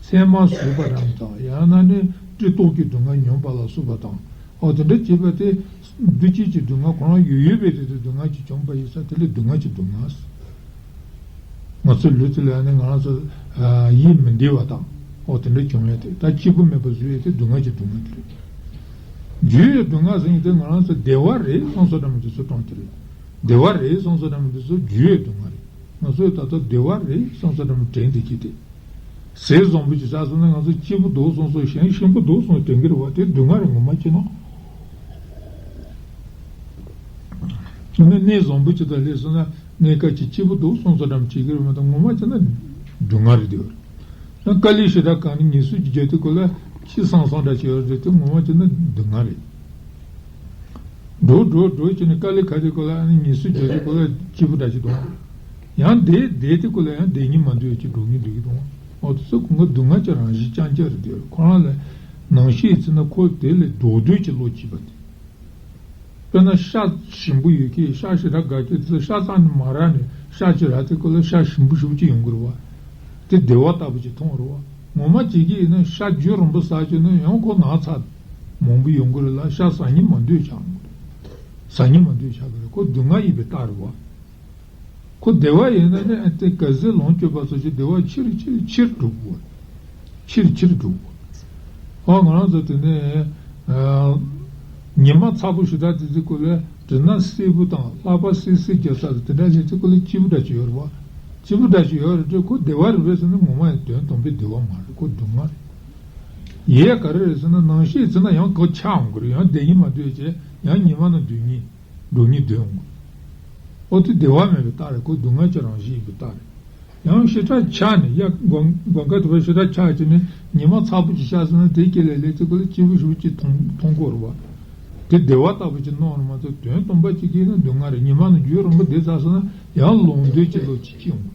མཚན་མ་ཟོས་པ་རང་དང་ཡང་ན་ནི་སྤྲེལ་ཏོག་གི་སྡུག་བསྔལ་མྱོང་པ་ལ་སོགས་པ་དང་། འོ་དེ་འདྲ་བྱེད་པ་དེ་འདུ་བྱེད་ཀྱི་སྡུག་བསྔལ་ཁོ་རང་ཡོད་ཡོད་པའི་དེ་དུས་སྡུག་བསྔལ་གྱིས་བྱུང་བ་ཡིན་ཙང་དེ་ལས་སྡུག་བསྔལ་གྱི་སྡུག་བསྔལ། ང་ཚོའི་ལུས་དེ་ལ་ནི་ང་རང་ཚོ་ཡིད་མི་བདེ་བ་དང་འོ་དེ་འདྲ་བྱུང་ཡས་དེ་ད་སྐྱིད་པོ་མེད་པ་བཟོ་ཡས་དེ་སྡུག་བསྔལ་གྱི་སྡུག་བསྔལ་དེ་རེད། རྒྱུ་ཡི་སྡུག་བསྔལ་ཟེར་ཡས་དེ་ང་རང་ཚོ་བདེ་བ་རེད་བསམ་བསམ་འདྲ་མི་འདུག་ཚོ་སྤྲང་གི་རེད། བདེ་བ་རེད་བསམ་བསམ་འདྲ་མི་འདུག་ཚོ་རྒྱུ་ཡི་སྡུག་བསྔལ་རེད། ང་ཚོས་ད་ལྟ་བདེ་བ་རེད་བསམ་བསམ་འདྲ་མི་དྲན་བསྡད་ཀྱི་དེ། ཟས་བཟང་པོ་ཅིག་ཟ་སོང་ན་ང་ཚོ་སྐྱིད་པོ་འདུག་སོང་སོང་། གཞན་ཞིམ་པོ་འདུག་སོང་དྲན་གྱི་རེད་བ། དེ་སྡུག་བསྔལ་རེད། ངོ་མ་བྱས་ན། ཨ་ནི་གནས་བཟང་པོ་ཅིག་དང་སླེབས་སོང་ན་གནས་སྐབས་ཅིག་སྐྱིད་པོ་འདུག་སོང་སོང་འདྲ་མ་བྱེད་ཀྱི་རེད་མ་གཏོགས། ངོ་མ་བྱས་ན་སྡུག་བསྔལ་རེད་དེ། ཡང་དཀའ་ལས་ཞེ་དྲག་གང་ནས་ངལ་གསོ་ཅིག་རྒྱག་དུས་སྐབས་ལ་སྐྱིད་སང་སང་འདྲ་ཅིག་ཡོད་རེད་དེ། ངོ་མ་བྱས་ན་སྡུག་བསྔལ་རེད། འགྲོ་འགྲོ་འགྲོ་བྱས་ནས་དཀའ་ལས་ཁག་དུས་སྐབས་ལ་ཨ་ནི་ངལ་གསོ་རྒྱག་དུས་སྐབས་ལ་སྐྱིད་པོ་འདྲ་ཅིག་འདུག་ཡང་བསྡད་བསྡད་དུས་སྐབས་ལ་ཡང་བསྡད་སྙིང་མ་འདོད་ཅིག་འགྲོ་སྙིང་འདོད་ཀྱི་འདུག་འོ་དེ་ཚོ་ཁོང་གི་སྡུག་བསྔལ་གྱི་རང་བཞིན་རྐྱང་རྐྱང་རེད་དེ། ཁོ་རང་ལ་ནང་བཤད་ཡིན་ན་ཁོ་དེ་ལས་ལྡོག་འདོད་ཀྱི་བློ་སྐྱེས་པ་དེ། དཔེར་ན་ཤ་ཞིམ་པོ་ཡོད་མཁན། ཤ་ཞེ་དྲག་དགའ་མཁན་དེ་ཚོ་ཤ་ཚང་ནས་མ་རག་ནས་ཤ་ཅིག་རག་དུས་སྐབས་ལ་ཤ་ཞིམ་པོ་ཞེ་པོ་ཅིག་ཡོང་གི་རེད་བ། དེ་བདེ་བ་ལྟ་བུ་ཅིག་མཐོང་རེད་བ། ངོ་མ་བྱེད་ཀྱི་ཡིན་ན་ཤ་རྒྱུན་རིང་པོ་ཟ་བྱས་ན་ཡང་ཁོ་ན་ཚ་མང་པོ་ཡོང་གི་རེད་ལ། ཤ་ཟ་སྙིང་མ་འདོད་ཆགས་ཡོང་གི་རེད། ཟ་སྙིང་མ་འདོད་ཆགས་ཀྱི་རེད། ཁོ་སྡུག་བསྔལ་ཡིན་པའི་རྟགས་རེད་བ། ཁོ་བདེ་བ་ཡིན་ན་ནི་ཨ་དེ་ག་ཚོད་ལོངས་སྤྱོད་པ་སོགས་ཀྱི་བདེ་བ་ཆེ་རུ་ཆེ་རུ་ཆེ་རུ་འགྲོ་གི་རེད། ཆེ་རུ་ཆེ་རུ་འགྲོ་གི་རེད། ཨ་ང་རང་ཚོ་དེ་ནས་ཨ་ཉི་མ་ཚ་པོ་ཞེ་དྲག་དེ་ཚོའི་སྐོར་ལ་དྲི་ན་སེར་པོ་དང་ལྷགས་པ་སེར་སེར་རྒྱག་ས་དང་དེ་འདྲ་ཞིག་དེ་སྐོར་ལ་སྐྱིད་པོ་འདྲ་ཞིག་ཡོད་རེད་བ། སྐྱིད་པོ་འདྲ་ཞིག་ཡོད་རེད་དེ། ཁོ་བདེ་བ་རེད་པས་ཟེར་ན་ངོ་མ་ཡང་དོན་དམ་པའི་བདེ་བ་མ་རེད། ཁོ་སྡུག་བསྔལ་རེད། ཡས་ག་རེ་རེད་ཟེར་ན་ནང་བཤད་ཟེར་ན་ཡང་ཁོ་ཆགས་འོང་གི་རེད། ཡང་བསྡད་སྙིང་མ་འདོད་བྱས་ཡང་ཉི་མ་ནང་སྡོད་སྙིང་འགྲོ་སྙིང་འདོད་འོང་གི་རེད། ཨོ་དེ་བདེ་བ་མེད་པའི་རྟགས་རེད། ཁོ་སྡུག་བསྔལ་གྱི་རང་བཞིན་ཡིན་པའི་རྟགས་རེད། ཡང་ཞེ་དྲག་ཆགས་ནས་ཡ་དགོང་དགོང་ཁ་དེ་བ་ཞེ་དྲག་ཆགས་བྱས་ནས་ཉི་མ་ཚ་པོ་ཅིག་ཤར་སོང་ན་དེ་སྐྱེ་ལས་ལས་ཚེ་ཁོ་ལ་སྐྱིད་པོ་ཞེ་པོ་ཅིག་མཐོང་མཐོང་གི་ཡོད་རེད་བ། དེ་བདེ་བ་ལྟ་བུ་ཅིག་སྣང་རེད་མ་གཏོགས་དོན་དམ་པ་ཅིག་གིས་ན་སྡུག་བསྔལ་རེད། ཉི་མ་ནང་རྒྱུན་རིང་པོ་བསྡད་ཚར་སོང་ན་ཡང་ལོང་འདོད་ཀྱི་བློ་ཅིག་སྐྱེ་འོང་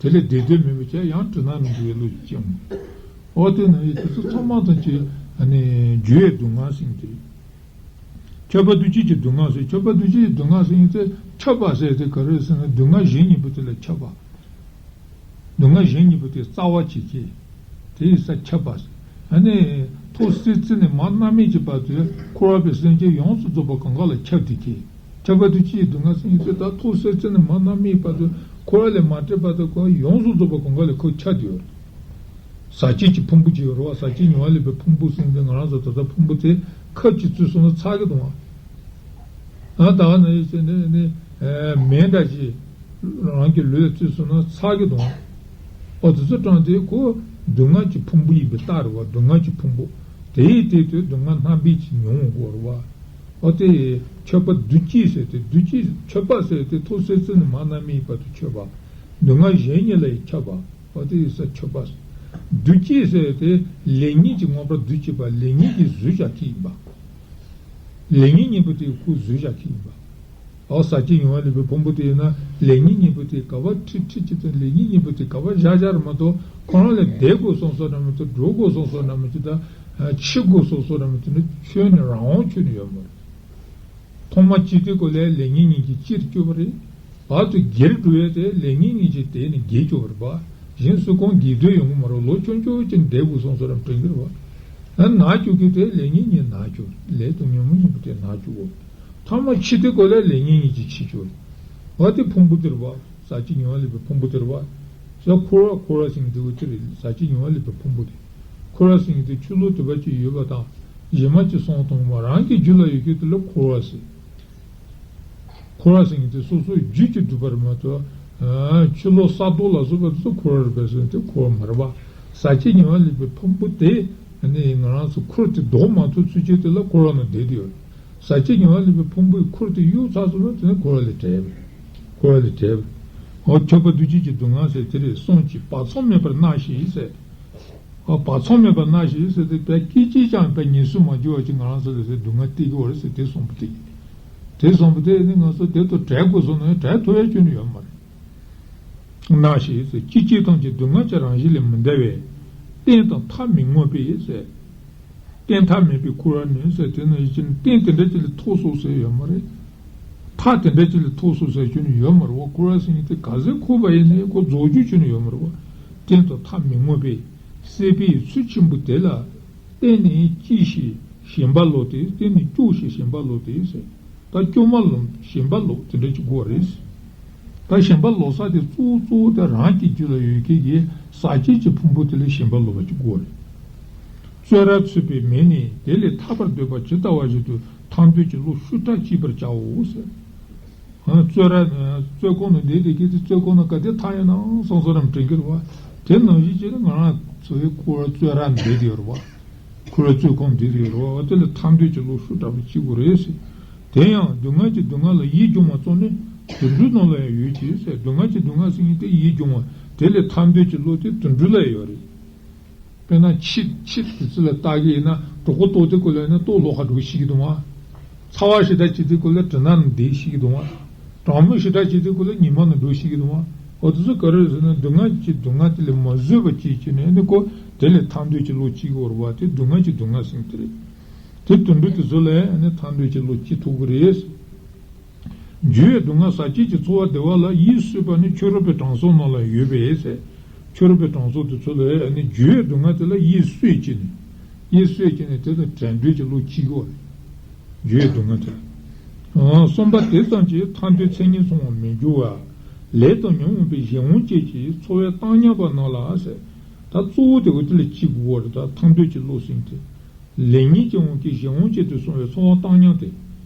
གི་རེད། དེ་ལས་བདེ་འདོད་མེད་པ་བྱས་ཡང་དྲི་ན་ནང་འགྲོ་བའི་བློ་ཅིག་སྐྱེ་འོང་གི་རེད། འོ་དེ་ནང་བཞིན་དེ་ཚོ་ཚང་མ་ཐམས་ཅད་ཨ་ནི་རྒྱུ་ཡི་སྡུག་བསྔལ་ཟེར་མཁན་དེ་རེད། ཁྱབ་པ་འདུ་བྱེད་ཀྱི་སྡུག་བསྔལ་ཟེར། ཁྱབ་པ་འདུ་བྱེད་ཀྱི་སྡུག་བསྔལ་ཟེར་མཁན་དེ་ཁྱབ་པ་ཟེར་དེ་ག་རེ་ཟེར་ན་སྡུག་བསྔལ་གཞན་གཉིས་པོ་དེ་ལ་ཁྱབ་པ། སྡུག་བསྔལ་གཞན་གཉིས་པོ་དེ་རྩ་བ་བྱེད་ཀྱི། དེ་ཡིན་ས་ཁྱབ་པ་ཟེར། ཨ་ནི་ཐོག་སེལ་ཚེ་ནས་མར་མནར་མེད་ཀྱི་བར་དུ་འཁོར་བ་པའི་སེམས་ཅན་ཡོངས་སུ་རྫོགས་པ་གང་ག་ལ་ཁྱབ་སྟེ་སྐྱེ། ཁྱབ་པ་འདུ་བྱེད་ཀྱི་སྡུག་བསྔལ་ཟེར་མཁན་དེ་ད་ཐོག་སེལ་ཚེ་ནས་མར་མནར་མེད་བར་དུ་འཁོར་བ་ལས་མ་བྲལ་བར་དུ་ཁོ་ཡོངས་སུ་རྫོགས་པ་གང་ག་ལ་ཁོ་ཁྱབ་སྟེ་ཡོད་རེད། ཟག་བཅས་ཀྱི་ཕུང་པོ་ཅིག་ཡོད་རེད་བ། ཟག་བཅས་མྱོང་བ་ལས་པའི་ཕུང་པོ་ཟེར་མཁན་དེ་ང་རང་ཚོ་ད་ལྟ་ཕུང་པོ་དེ་ཁབ་ཀྱིས་བཙོས་སོང་ན་ཚ་གི་འདུག་ཨ། ད་ག་ནང་བཞིན་བྱས་ནས་ནི་མེ་འདྲ་ཅིག་རང་གི་ལུས་ལ་བཙོས་སོང་ན་ཚ་གི་འདུག་ཨ། འོ་དེ་ཚོ་སྐྲངས་དུས་ཁོ་སྡུག་བསྔལ་གྱི་ཕུང་པོ་ཡིན་པའི་རྟགས་རེད་བ། སྡུག་བསྔལ་གྱི་ཕུང་པོ། དེ་ཡི་སྟེང་དུ་སྡུག་བསྔལ་སྣ་བདུན་ཅིག་མྱོང་འོང་གི་ཡོད་རེད་བ། འོ་དེ་ཁྱབ་པ་འདུ་བྱེད་ཟེར་ཏེ། འདུ་བྱེད་ཁྱབ་པ་ཟེར་ཏེ་ཐོག་སེལ་ཚེ་ནས་མར་མནར་མེད་བར་དུ་ཁྱབ་པ། སྡུག་བསྔལ་གཞན་གཉིས་ལ་ཡང་ཁྱབ་པ། འོ་དེ་ཡིན་ས་ཁྱབ་པ་ཟེར། འདུ་བྱེད་ཟེར་ཏེ་ལེགས་ཉེས་ཀྱི་མངོན་པར་འདུ་བྱེད་པ། ལེགས་ཉེས་ཀྱི་བཟོས་བཞག་མཁན་ཡིན་པ། ལེགས་ཉེས་གཉིས་པོ་དེ་ཁོས་བཟོས་བཞག་མཁན་ཡིན་པ། འོ་ཟག་བཅས་མྱོང་བ་ལས་པའི་ཕུང་པོ་དེ་ཡིན་ན་ལེགས་ཉེས་གཉིས་པོ་དེ་ག་པར་ཁྲིད་ཁྲིད་ཀྱི་དང་། ལེགས་ཉེས་གཉིས་པོ་དེ་ག་པར་བཞག་བཞག་རེད་མ་གཏོགས་ཁོ་རང་ལ་བསྡད་དགོས་བསམ་བསམ་འདྲ་མི་འདུག་འགྲོ་དགོས་བསམ་བསམ་འདྲ་མི་འདུག་ད་འཆི་དགོས་བསམ་བསམ་འདྲ་མི་འདུག་ནི་ཁྱོན་ནས་རང་དབང་ཁྱོན་ནས་ཡོད་མ་རེད། ཐོག་མ་སྐྱེ་དུས་སྐབས་ལ་ལེགས་ཉེས་གཉིས་ཀྱིས་སྐྱེ་རུ་བཅུག་པ་རེད། བར་དུ་རྒས་འགྲོ་ཡས་དེ་ལེགས་ཉེས་གཉིས་ཀྱིས་དེ་ནི་རྒས་བཅུག་པ་རེད་པ། གཞན་སུ་གང་རྒས་དུས་ཡོང་གི་མ་རེད། ལོ་ཆུང་ཆུང་ཅིག་བསྡད་དགོས་བསམ་བསམ་འདྲ་དྲན་གྱི་རེད་པ། ཨ་ན་བཅུག་གི་དེ་ལེགས་ཉེས་གཉིས་ན་བཅུག་ལས་དང་ཉོན་མོངས་གཉིས་པོ་དེ་ན་བཅུག་གོ། ཐ་མ་འཆི་དུས་སྐབས་ལ་ལེགས་ཉེས་གཉིས་ཀྱིས་འཆི་བཅུག་པ་དེ་ཕུང་པོ་དེ་རེད་པ། ཟག་བཅས་མྱོང་བ་ལས་པའི་ཕུང་པོ་དེ་རེད་པ། ཟ་འཁོར་བ་འཁོར་བ་ཟེར་མཁན་དེ་འོ་དེ་རེད། ཟག་བཅས་མྱོང་བ་ལས་པའི་ཕུང་པོ་དེ། འཁོར་བ་ཟེར་མཁན་དེ་ཆུ་ལོག་དུ་བ་ཅིག་ཡོད་པ་དང་གཞན་མ་ཅིག་སོང་དང་མ་རང་གི་རྒྱུད་ལ་ཡོད་མཁན་དེ་ལ་འཁོར་བ་ཟེར། འཁོར་བ་ཟེར་མཁན་དེ་སོ་སོའི་རྒྱུད་ཀྱིས་བསྡུས་པ་རེད་མ་གཏོགས། ཨ་ཆུ་ལོག་ས་རྡོ་ལ་སོགས་པ་དེ་ཚོ་འཁོར་བ་རེད་པས་ཟེར་ན་དེ་འཁོར་བ་མ་རེད་པ། ཟག་བཅས་མྱོང་བ་ལས་པའི་ཕུང་པོ་དེ་ནི་ང་རང་ཚོ་འཁོར་དེ་ལྡོག་མ་ཐུབ་ཚུལ་གྱིས་དེ་ལ་འཁོར་བ་ནང་བསྡད་དེ་ཡོད། ཟག་བཅས་མྱོང་བ་ལས་པའི་ཕུང་པོའི་འཁོར་དེ་གཡུག་ཚར་སོང་ན་དེ་ནི་འཁོར་བ་ལས་བྲལ་བས། འཁོར་བ་ལས་བྲལ་བས། འོ་ཁྱབ་པ་འདུ་བྱེད་ཀྱི་སྡུག་བསྔལ་ཟེར་དེ་རེད། གསུངས་ཀྱི་བག་ཚང་མེད་པར་མནར་ཞེས་ཟེར། ཨ་བག་ཚང་མེད་པར་མནར་ཞེས་ཟེར་ཏེ་བས་སྐད་ཅིག་ཀྱང་བས་ངལ་གསོ་མ་བྱུང་བ་ཅིག་ང་རང་ཚོ་ལ་ཟེར་སྡུག་བསྔལ་སྟེར་གྱི་ཡོད་རེད་ཟེར་དེ་གསུངས་པ་དེ་ཡིན། དེ་གསུངས་པ་དེ་ནི་ང་ཚོ་དེ་དང་བྲལ་དགོས་སོང་ན་བྲལ་ཐུབ་ཡ་ཁྱོན་ནས་ཡོད་མ་རེད། མནར་ཞེས་ཟེར་སྐྱེ་མཆེད་ཐམས་ཅད་སྡུག་བསྔལ་གྱི་རང་བཞིན་ལས་མི་འདའ་བས། རྟེན་དང་མཐའ་མི་མངོན་པས་ཟེར། རྟེན་མཐའ་མེད་པའི་འཁོར་བ་ནི་ཟེར་དེ་ནི་ཡིད་ཀྱི་རྟེན་དེ་འདྲ་ཅིག་ལས་མཐོ་སོང་ཟེར་ཡོད་མ་རེད། མཐའ་དེ་འདྲ་ཅིག་ལས་མཐོ་སོང་ཟེར་ཁྱོན་ནས་ཡོད་མ་རེད་བ། འཁོར་བ་ཟེར་མཁན་དེ་ག་ཚོད་འཁོར་བ་ཡིན་ནའི་ཁོ་རྫོགས་རྒྱུ་ཁྱོན་ནས་ཡོད་མ་རེད་བ། རྟེན་དང་མཐའ་མི་མངོན་པས། སྲེད་པའི་ཚུལ་ཆེན་པོ་དེ་ལ། རྟེན་ནི་སྐྱེ་ཞེས་ཞེན་པ་ལོག་སྟེ། རྟེན་ནི་སྐྱོ་ཞེས་ཞེན་པ་ལོག་སྟེ་ཟེར། ད་སྐྱོ་མ་ལོག་ཞེན་པ་ལོག་དེ་འདྲ་ཅིག་དགོས་རེད། ད་ཞེན་པ་ལོག་ས་དེ་གཙོ་བོ་གཙོ་བོ་དེ་རང་གི་རྒྱུད་ལ་ཡོད་མཁན་གྱི་ཟག་བཅས་ཀྱི་ཕུང་པོ་དེ་ལ་ཞེན་པ་ལོག་པ་ཅིག་དགོས་རེད། བཙོན་རར་ཚུད་པའི་མི་ནི་དེ་ལས་ཐར་པར་འདོད་པ་ཇི་ལྟ་བ་བཞིན་དུ་ཐར་འདོད་ཀྱི་བློ་ཤུགས་དྲག་སྐྱེད་པར་བྱའོ་ཟེར། ཨ་བཙོན་ར་བཙོན་ཁང་ནང་བསྡད་དེ་གི་དེ་བཙོན་ཁང་ནང་ག་དེ་ཐར་ཡོང་ནའང་སོང་སོང་རམ་དྲན་གྱི་རེད་བ། དེ་ནང་བཞིན་བྱས་ན་ང་རང་ བའི་འཁོར་བ་རྩོད་ར་འདི་དེ་ཡོད་རེད་བ། འཁོར་བ་རྩོད་ཁང་འདི་དེ་ཡོད་རེད་བ། དེ་ལ་ཐར་འདོད་ཀྱི་བློ་ཤུགས་དྲག་པོ་སྐྱེ་དགོས་རེད་ཟེར། དེ་ཡང་སྡུག་བསྔལ་གྱི་སྡུག་བསྔལ་ལ་ཡིད་གྱུར་བ་ཙམ་ནི་དུད་འགྲོའི་ནང་ལ་ཡང་ཡོད་ཀྱི་ཟེར། སྡུག་བསྔལ་གྱི་སྡུག་བསྔལ་ཟེར་མཁན་དེ་ཡིད་གྱུར་བ་དེ་ལས་ཐར་འདོད་ཀྱི་བློ་དེ་དུད་འགྲོ་ལ་ཡང་ཡོད་རེད། དཔེར་ན་ཆིབས་ཆིབས་དེ་ཚོ་ལ་བལྟ་གི་ཡིན་ན་གྲོགས་པོ་ལྟོགས་དེ་ཀོ་ལ་ཡིན་ན་ལྟོགས་ལྷོག་ཁ་འགྲོ་ཤེས་ཀྱི་འདུག་བ། ཚ་བ་ཞེ་དྲག་སྐྱེས་དུས་སྐོར་ལ་གྲིབ་ནག་ནང་བསྡད་ཤེས་ཀྱི་འདུག་བ། གྲང་མོ་ཞེ་དྲག་སྐྱེས་དུས་སྐོར་ལ་ཉི་མ་ནང་འགྲོ་ཤེས་ཀྱི་འདུག་བ། འོ་དེ་ཚོ་ག་རེ་ཟེར་ན་སྡུག་བསྔལ་གྱི་སྡུག་བསྔལ་དེ་ལས་མ་བཟོད་པ་སྐྱེས་ཀྱི་ནས་ནི་ཀོ་དེ་ལས་ཐར་འདོད་ཀྱི་བློ་སྐྱེ་གི་ཡོད་རེད་བ། དེ་སྡུག་བསྔལ་གྱི་སྡུག་བསྔལ་ཟེར་དེ་རེད། དེ་དུད་འགྲོ་དེ་ཚོ་ལ་ནི་ཐར་འདོད་ཀྱི་བློ་སྐྱེ་ཐུབ་ཀྱི་རེད། འགྱུར་བའི་སྡུག་བསྔལ་ཟག་བཅས་ཀྱི་ཚོར་བ་བདེ་བ་ལ་ཡིད་གསོས་པ་ནི་ཕྱི་རོལ་པའི་དྲང་སྲོང་རྣམས་ལ་ཡོད་པས་ཟེར། ཕྱི་རོལ་པའི་དྲང་སྲོང་དེ་ཚོ་ལ་ནི་འགྱུར་བའི་སྡུག་བསྔལ་དེ་ལ་ཡིད་གསོས་བྱས་ནས། ཡིད་གསོས་བྱས་ནས་དེ་ལ་བྲལ་འདོད་ཀྱི་བློ་སྐྱེ་གི་ཡོད་རེད། འགྱུར་བའི་སྡུག་བསྔལ་དེ་ལ། གསུམ་པ་དེ་ཙམ་གྱིས་ཐར་འདོད་མཚན་ཉིད་མཚུངས་པར་མི་འགྱུར་བ། ལས་དང་ཉོན་མོངས་པའི་གཞན་དབང་ཅན་གྱི་ཚོར་བའི་བཏང་སྙོམས་པ་རྣམས་ལ་ཟེར། ད་གཙོ་བོ་དེ་འོ་དེ་ལ་སྐྱེ་དགོས་པ་རེད། ད་ཐར་འདོད་ཀྱི་བློ་ཟེར་དེ། ལས་ཉོན་གྱི་དབང་གིས་གཞན་དབང་ཅན་དུ་སོང་བའི་ཚོར་བ་བཏང་སྙོམས་དེ།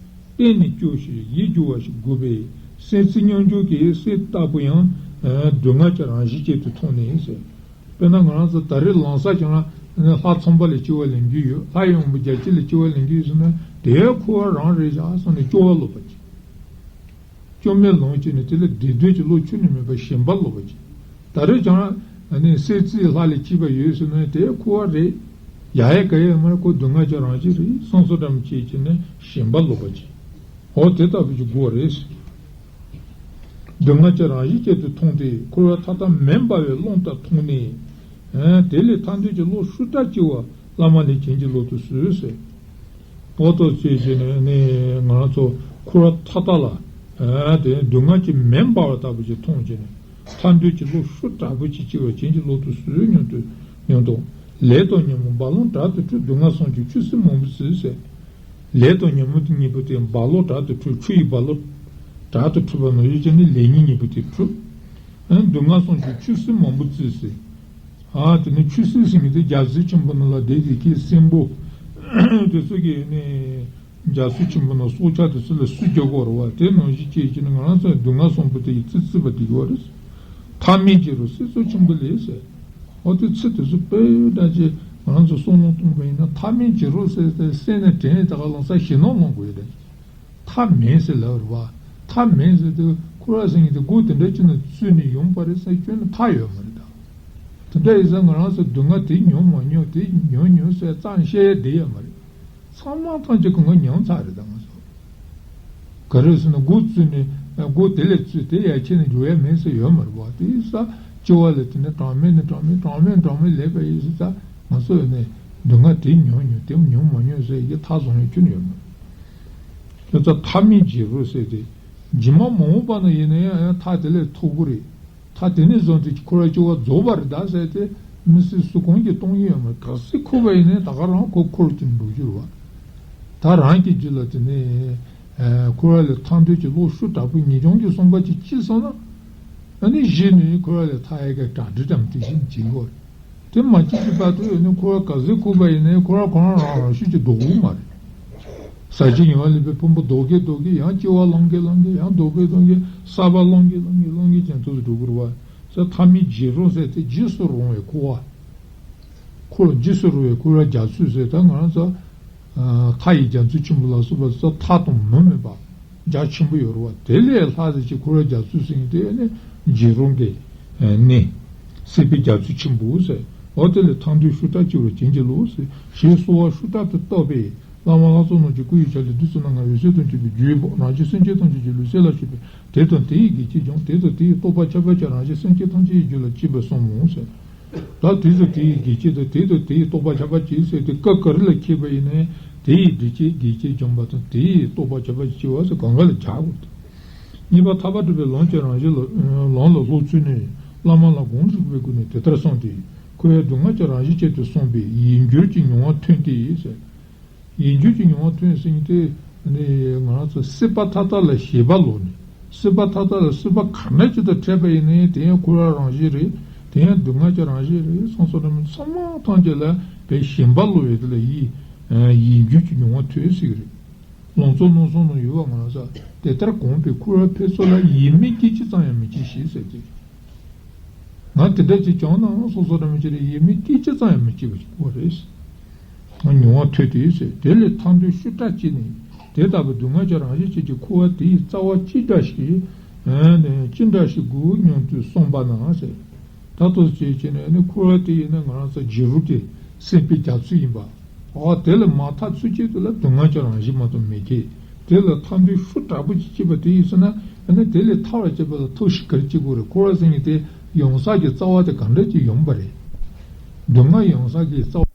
གཏན་ནས་སྐྱོ་ཞིང་ཡིད་སྐྱོ་བ་ཞིག་དགོས་པས་སེམས་ཚིག་སྙོམས་འཇུག་གི་སེམས་ལྟ་བུ་ཡང་སྡུག་བསྔལ་གྱི་རང་བཞིན་ཅན་དུ་མཐོང་ནས་ཟེར། དཔེར་ན་ང་རང་ཚོ་ད་རེས་ལམ་སང་ཀྱང་ལྷ་ཚངས་པ་ལ་སྐྱེ་བ་ལེན་གྱི་ཡོད། ལྷ་ཡི་དབང་པོ་བརྒྱ་བྱིན་ལ་སྐྱེ་བ་ལེན་གྱི་ཡོད་ཟེར་ན་དེའི་འཁོར་བ་རང་རེད་བཞག་བསམ་ནས་སྐྱོ་བ་ལོག་པ་ཅིག་སྐྱོ་མེད་ལོངས་སྤྱོད་ནས་དེ་ལ་བདེ་འདོད་ཀྱི་བློ་ཁྱོན་ནས་མེད་པར་ཞེན་པ་ལོག་པ་ཅིག་ད་རེས་ཀྱང་ཨ་ནི་སྲས་བརྩིགས་ལྷ་ལས་སྐྱེས་པ་ཡོད་ཟེར་ན་དེ་འཁོར་བ་རེད། ཡ་ཡ་ག་ཡ་མར་ཁོ་སྡུག་བསྔལ་གྱི་རང་བཞིན་རེད་བསམ་བསམ་འདྲ་མི་བྱེད་ཀྱི་ནས་ཞེན་པ་ལོག་པ་ཅིག་འོ་དེ་ལྟ་བུ་ཅིག་དགོས་རེད། སྡུག་བསྔལ་གྱི་རང་བཞིན་ཅན་དུ་མཐོང་སྟེ་འཁོར་བ་མཐའ་དག་མེ་འབར་བའི་ཀློང་ལྟར་མཐོང་ནས། དེ་ལས་ཐར་འདོད་ཀྱི་བློ་ཤུགས་དྲག་སྐྱེ་བ་བླ་མ་ལས་བྱིན་གྱིས་རློབ་ཏུ་གསོལ་ཟེར། འོ་ཏོ་ཅེས་བྱས་ནས་ནི་ང་རང་ཚོ་འཁོར་བ་མཐའ་དག་ལ་དེ་སྡུག་བསྔལ་གྱི་མེ་འབར་བ་ལྟ་བུ་ཅིག་མཐོང་བྱས་ནས་ཐར་འདོད་ཀྱི་བློ་ཤུགས་དྲག་པོ་ཅིག་སྐྱེ་བ་བྱིན་གྱིས་རློབ་ཏུ་གསོལ་སྙམ་དུ་སྙམ་དུ། ལས་དང་ཉོན་མོངས་རྦ་ཀློང་དྲག་ཏུ་འཁྲུགས། སྡུག་བསྔལ་གསུམ་གྱི་ཆུ་སྲིན་མང་པོས་བརྫིས་ཟེར། ལས་དང་ཉོན་མོངས་གཉིས་པོ་དེ་རྦ་ཀློང་དྲག་ཏུ་འཁྲུགས། ཆུ་ཡི་རྦ་ཀློང་དྲག་ཏུ་འཁྲུགས་པ་ནང་བཞིན་བྱས་ནས་ལས་ཉོན་གཉིས་པོ་དེ་འཁྲུགས། སྡུག་བསྔལ་གསུམ་གྱི་ཆུ་སྲིན་མང་པོས་བརྫིས་ཟེར། ཨ་དེ་ནི་ཆུ་སྲིན་ཟེར་མཁན་དེ་རྒྱ་མཚོ་ཆེན་པོ་ནང་ལ་བསྡད་ཀྱི་སྲིན་པོ་དེ་ཚོ་གིས་ནི། རྒྱ་མཚོ་ཆེན་པོ་ནང་སྲོག་ཆགས་དེ་ཚོ་ལ་སུས་རྒྱག་གི་ཡོད་རེད་བ། དེ་ནང་བཞིན་བྱས་ཀྱི་ནི་ང་རང་ཚོ་སྡུག་བསྔལ་གསུམ་པོ་དེ་ཡི་ཚེ་བརྩིས་པ་དེ་ཡོད་རེད། ཐ་མལ་གྱི་རོ་སྲིད་མཚོ་ཆེན་པོ་ལས་ཟེར། འོ་དེ་ཚེ་དེ་ཚོ་དཔེ་འདྲ་ཅིག་ང་རང་ཚོ་བསམ་བློ་གཏོང་པ་ཡིན་ན་ཐ་མལ་གྱི་རོ་ཟེར་ཏེ་སེམས་ནས་དྲན་ནས་ད་ག་ལོང་ས་ཞེད་སྣང་སློང་དགོས་རེད། ཐ་མལ་ཟེར་ལབ་རེད་བ། ཐ་མལ་ཟེར་དུས་འཁོར་བ་ཟེར་མཁན་དེ་སྒོ་དེ་འདྲ་ཅིག་ནང་བཙུགས་ནས་ཡོང་པ་རེད་ཟེར་སྐྱོན་ནས་ཐར་ཡོད་མ་རེད་ད། དེ་འདྲ་ཡིན་ཙང་ང་རང་ཚོ་སྡུག་བསྔལ་དེ་མྱོང་མ་མྱོང་དེ་མྱོང་མྱོང་ཟེར་རྩ་ནས་བཤད་ཡ་བསྡད་ཡོད་མ་རེད། ཚང་མ་ཐམས་ཅད་ཀྱི་ངོ་མྱོང་ཚར་རེད་ད་ང་ཚོ། ག་རེ་ཟེར་ན་སྒོ་བཙུགས་ནས་སྒོ་དེ་ལས་བཙུགས་དེ་ཡར་ཁྱེར་ནས་འགྲོ་ཡ་མེད་ཟེར་ཡོད་མ་རེད་བ། དེ་ས་སྐྱེ་བ་ལས་དེ་ནས་གྲངས་མེད་ནས་གྲངས་མེད་གྲངས་མེད་གྲངས་མེད་ལས་པ་ཡིན་ཟེར་ད་ང་ཚོ་ནས་སྡུག་བསྔལ་དེ་མྱོང་མྱོང་དེ་མྱོང་མ་མྱོང་ཟེར་ཡི་ཐག་བཟུང་ཡ་ཁྱོན་ནས་ཡོད་མ་རེད། ཁྱོད་ཚོ་ཐ་མལ་གྱི་རོ་ཟེར་དེ་རྗེས་མ་མ་འོངས་པ་ན་ཡིན་ན་ཡང་ཐག་དེ་ལས་ཐུག་གི་རེད། ད་དེ་ནས་བཟུང་སྟེ་འཁོར་བའི་སྐྱེ་བ་རྫོགས་པ་རེད་ད་ཟེར་ཏེ་མི་སྲིད་སུ་གང་གིས་གཏོང་གི་ཡོད་མ་རེད། གལ་སྲིད་འཁོར་བ་ཡིན་ན་ད་ག་རང་འཁོར་འཁོར་གྱི་འགྲོ་རྒྱུ་རེད་བ། ད་རང་གི་རྒྱུད་ལ་དེ་ནས་འཁོར་བ་ལས་ཐར་འདོད་ཀྱི་བློ་ཤུགས་དྲག་པོ་ངེས་འབྱུང་གི་བསམ་པ་ཅིག་སྐྱེས་སོང་ན། ཨ་ནི་གཞི་ནས་འཁོར་བ་ལས་ཐར་ཡ་གི་གྲ་སྒྲིག་དམ་དེ་བཞིན་བྱེད་དགོས་རེད། དེ་མ་བྱེད་ཀྱི་བར་དུ་ཡོད་ན་འཁོར་བ་ག་ཚོད་འཁོར་བ་ཡིན་ནའི་འཁོར་བ་ཁོ་རང་རང་རང་ཤུགས་ཀྱིས་ལྡོག་གི་མ་རེད། ཟག་བཅས་ཉེ་བར་ལེན་པའི་ཕུང་པོ་ལྡོག་གེ་ལྡོག་གེ་ཡང་སྐྱེ་བ་བླང་གེ་བླང་གེ་ཡང་ལྡོག་པའི་དོན་གྱིས་གསར་པ་བླང་གེ་བླང་གེ་བླང་གེ་ཀྱང་དུས་སུ་འགྲོ་དགོས་རེད་བ། ས་ཐ་མལ་རྗེས་རོང་ཟེར་ཏེ་རྗེས་སུ་རུང་བའི་འཁོར་བ། འཁོར་རྗེས་སུ་རུང་བའི་འཁོར་བ་རྒྱ་མཚོ་ཟེར་ད་ང་རང་ཚོ། མཐའ་ཡི་རྒྱ་མཚོ་ཆེན་པོ་ལ་སོགས་པ་ས་མཐའ་དང་མུ་མེད་པ། རྒྱ་ཆེན་པོ་ཡོད་རེད་བ། དེ་ལས་ལྷག་ཟེར་གྱི་འཁོར་བ་རྒྱ་མཚོ་ཟེར་མཁན་དེ་ནི་རྗེས་རོང་གི་གནས། སྲིད་པའི་རྒྱ་མཚོ་ཆེན་པོ་ཟེར། འོ་དེ་ལས་ཐར་འདོད་ཤུགས་དྲག་སྐྱེ་བར་བྱིན་གྱིས་རློབས་ཟེར། ཞེས་གསོལ་བ་ཤུགས་དྲག་ཏུ་བཏབ་པས་བླ་མ་ལྷ་ཚོགས་རྣམས་ཀྱི་སྐུ་ཡི་ཆ་ལུགས་བདུད་རྩི་སྣ་ལྔ་འོད་ཟེར་དང་བཅས་པའི་རྒྱུའི་བོགས་རང་རྒྱལ་སེམས་ཅན་ཐམས་ཅད་ཀྱི་ལུས་རྩལ་ལ་སྤྱོད་པས་དེ་དང་དེ་ཡི་གེགས་བྱས་འཇོམས། དེ་དང་དེ་ཡི་རྟོགས་པ་ཁྱབ་པར་བྱས་རང་རྒྱལ་སེམས་ཅན་ཐམས་ཅད་ཀྱི་རྒྱུད་ལ་སྐྱེས་པར་བསམ་མོ་ཟེར། ད་དེ་ཚོ་དེ་ཡི་གེགས་བྱེད་དང་དེ་ཚོ་དེ་ཡི་རྟོགས་པ་ཁྱབ་པ་བྱེད་ཟེར་ཏེ་སྐབས་ག་རེ་ལ་མཁས་པ་ཡིན་ནའི་དེ་ཡི་སྒྲིབ་བྱེད་གེགས་བྱེད་འཇོམས་པ་དང་དེ་ཡི་རྟོགས་པ་ཁྱབ་པ་བྱེད་པ་ཟེར་གང་ག་ལ་སྦྱར་དགོས་ཏེ། གཉིས་པ་ཐར་པ་སྒྲུབ་པའི་ལམ་གྱི་རང་བཞིན་ལ་ལམ་ལ་སློབ་ཚུལ་ནི་བླ་མ་ལ་དགོངས་གཟིགས་པའི་སྒོ་ནས་དེ་ལྟར་གསུངས་ཏེ། འཁོར་བའི་སྡུག་བསྔལ་གྱི་རང་བཞིན་ཅན་དུ་གསུངས་པས་ཡིད་འགྱུར་གྱི་མྱོང་བ་ཐོན་ཏེ་ཟེར། ཡིད་འགྱུར་གྱི་མྱོང་བ་ཐོན་ཟེར་མཁན་དེ་ནི་ང་རང་ཚོ་སྲིད་པ་མཐའ་དག་ལ་ཞེན་པ་ལོག་ནས་སྲིད་པ་མཐའ་དག་ལ་སྲིད་པ་ག་འདྲ་ཅིག་དང་འཕྲད་པ་ཡིན་ནའི་དེ་ཡང་འཁོར་བ་རང་བཞིན་རེད། དེ་ཡང་སྡུག་བསྔལ་གྱི་རང་བཞིན་རེད་བསམ་སོང་ན་ཚང་མ་ཐམས་ཅད་ལ་བའི་ཞེན་པ་ལོག་ཡོད་དེ་ལ་ཡིད་ཡིད་འགྱུར་གྱི་མྱོང་བ་ཐོན་ཟེར་གྱི་རེད། ལམ་གཙོ་རྣམ་གསུམ་ནང་ཡོད་པ་ང་རང་ཚོ་དེ་ལྟར་གོམས་པའི་འཁོར་བའི་འཕེལ་ཚུལ་ལ་ཡིད་མི་སྐྱེ་གཅིག་ཙམ་ཡང་མི་སྐྱེ་ཞེས་ཟེར་ཏེ། ང་དེ་འདྲ་ཅིག་བྱུང་ན་སོ་སོ་རང་མི་ཅིག་ལ་ཡིད་མི་སྐྱིད་ཅི་ཙམ་ཡང་མི་སྐྱིད་པ་ཅིག་པོ་རེད། ང་མྱོང་བ་ཐོས་ཏེ་ཟེར། དེ་ལས་ཐར་འདོད་ཤུགས་དྲག་སྐྱེས་ནས། དེ་ལྟ་བུའི་སྡུག་བསྔལ་གྱི་རང་བཞིན་ཅན་གྱི་འཁོར་བ་དེའི་རྩ་བ་ཅི་འདྲ་ཞིག་ཨ་ནི་ཅི་འདྲ་ཞིག་དགོས་སྙམ་དུ་གསུངས་པ་ན་ཟེར། ད་ལྟོ་ཅེས་བྱས་ནས་ནི་འཁོར་བ་དེ་ཡིན་ན་ང་རང་ཚོ་བྱི་རུ་དེ་སེམས་པའི་རྒྱ་མཚོ་ཡིན་པ། འོ་དེ་ལས་མ་ཐར་ཚུལ་གྱི་དུས་ལ་སྡུག་བསྔལ་གྱི་རང་བཞིན་མ་གཏོགས་མེད་ཀི། དེ་ལ་ཐར་འདོད་ཤུགས་དྲག་པོ་ཅིག་སྐྱེས་པ་དེ་ཡིན་ཟེར་ན། ཨ་ནི་དེ་ལས་ཐར་བར་བྱེད་པ་ལ་ཐབས་ཤིག་ག་རེ་བྱེད་དགོས་རེད། འཁོར་བ་ཟེར་མཁན་དེ་ཡོང་ས་ཀྱི་རྩ་བ་དེ་ག་འདྲ་ཅིག་ཡོང་པ་རེད། སྡུག་བསྔལ་ཡོང་ས་ཀྱི་རྩ་བ།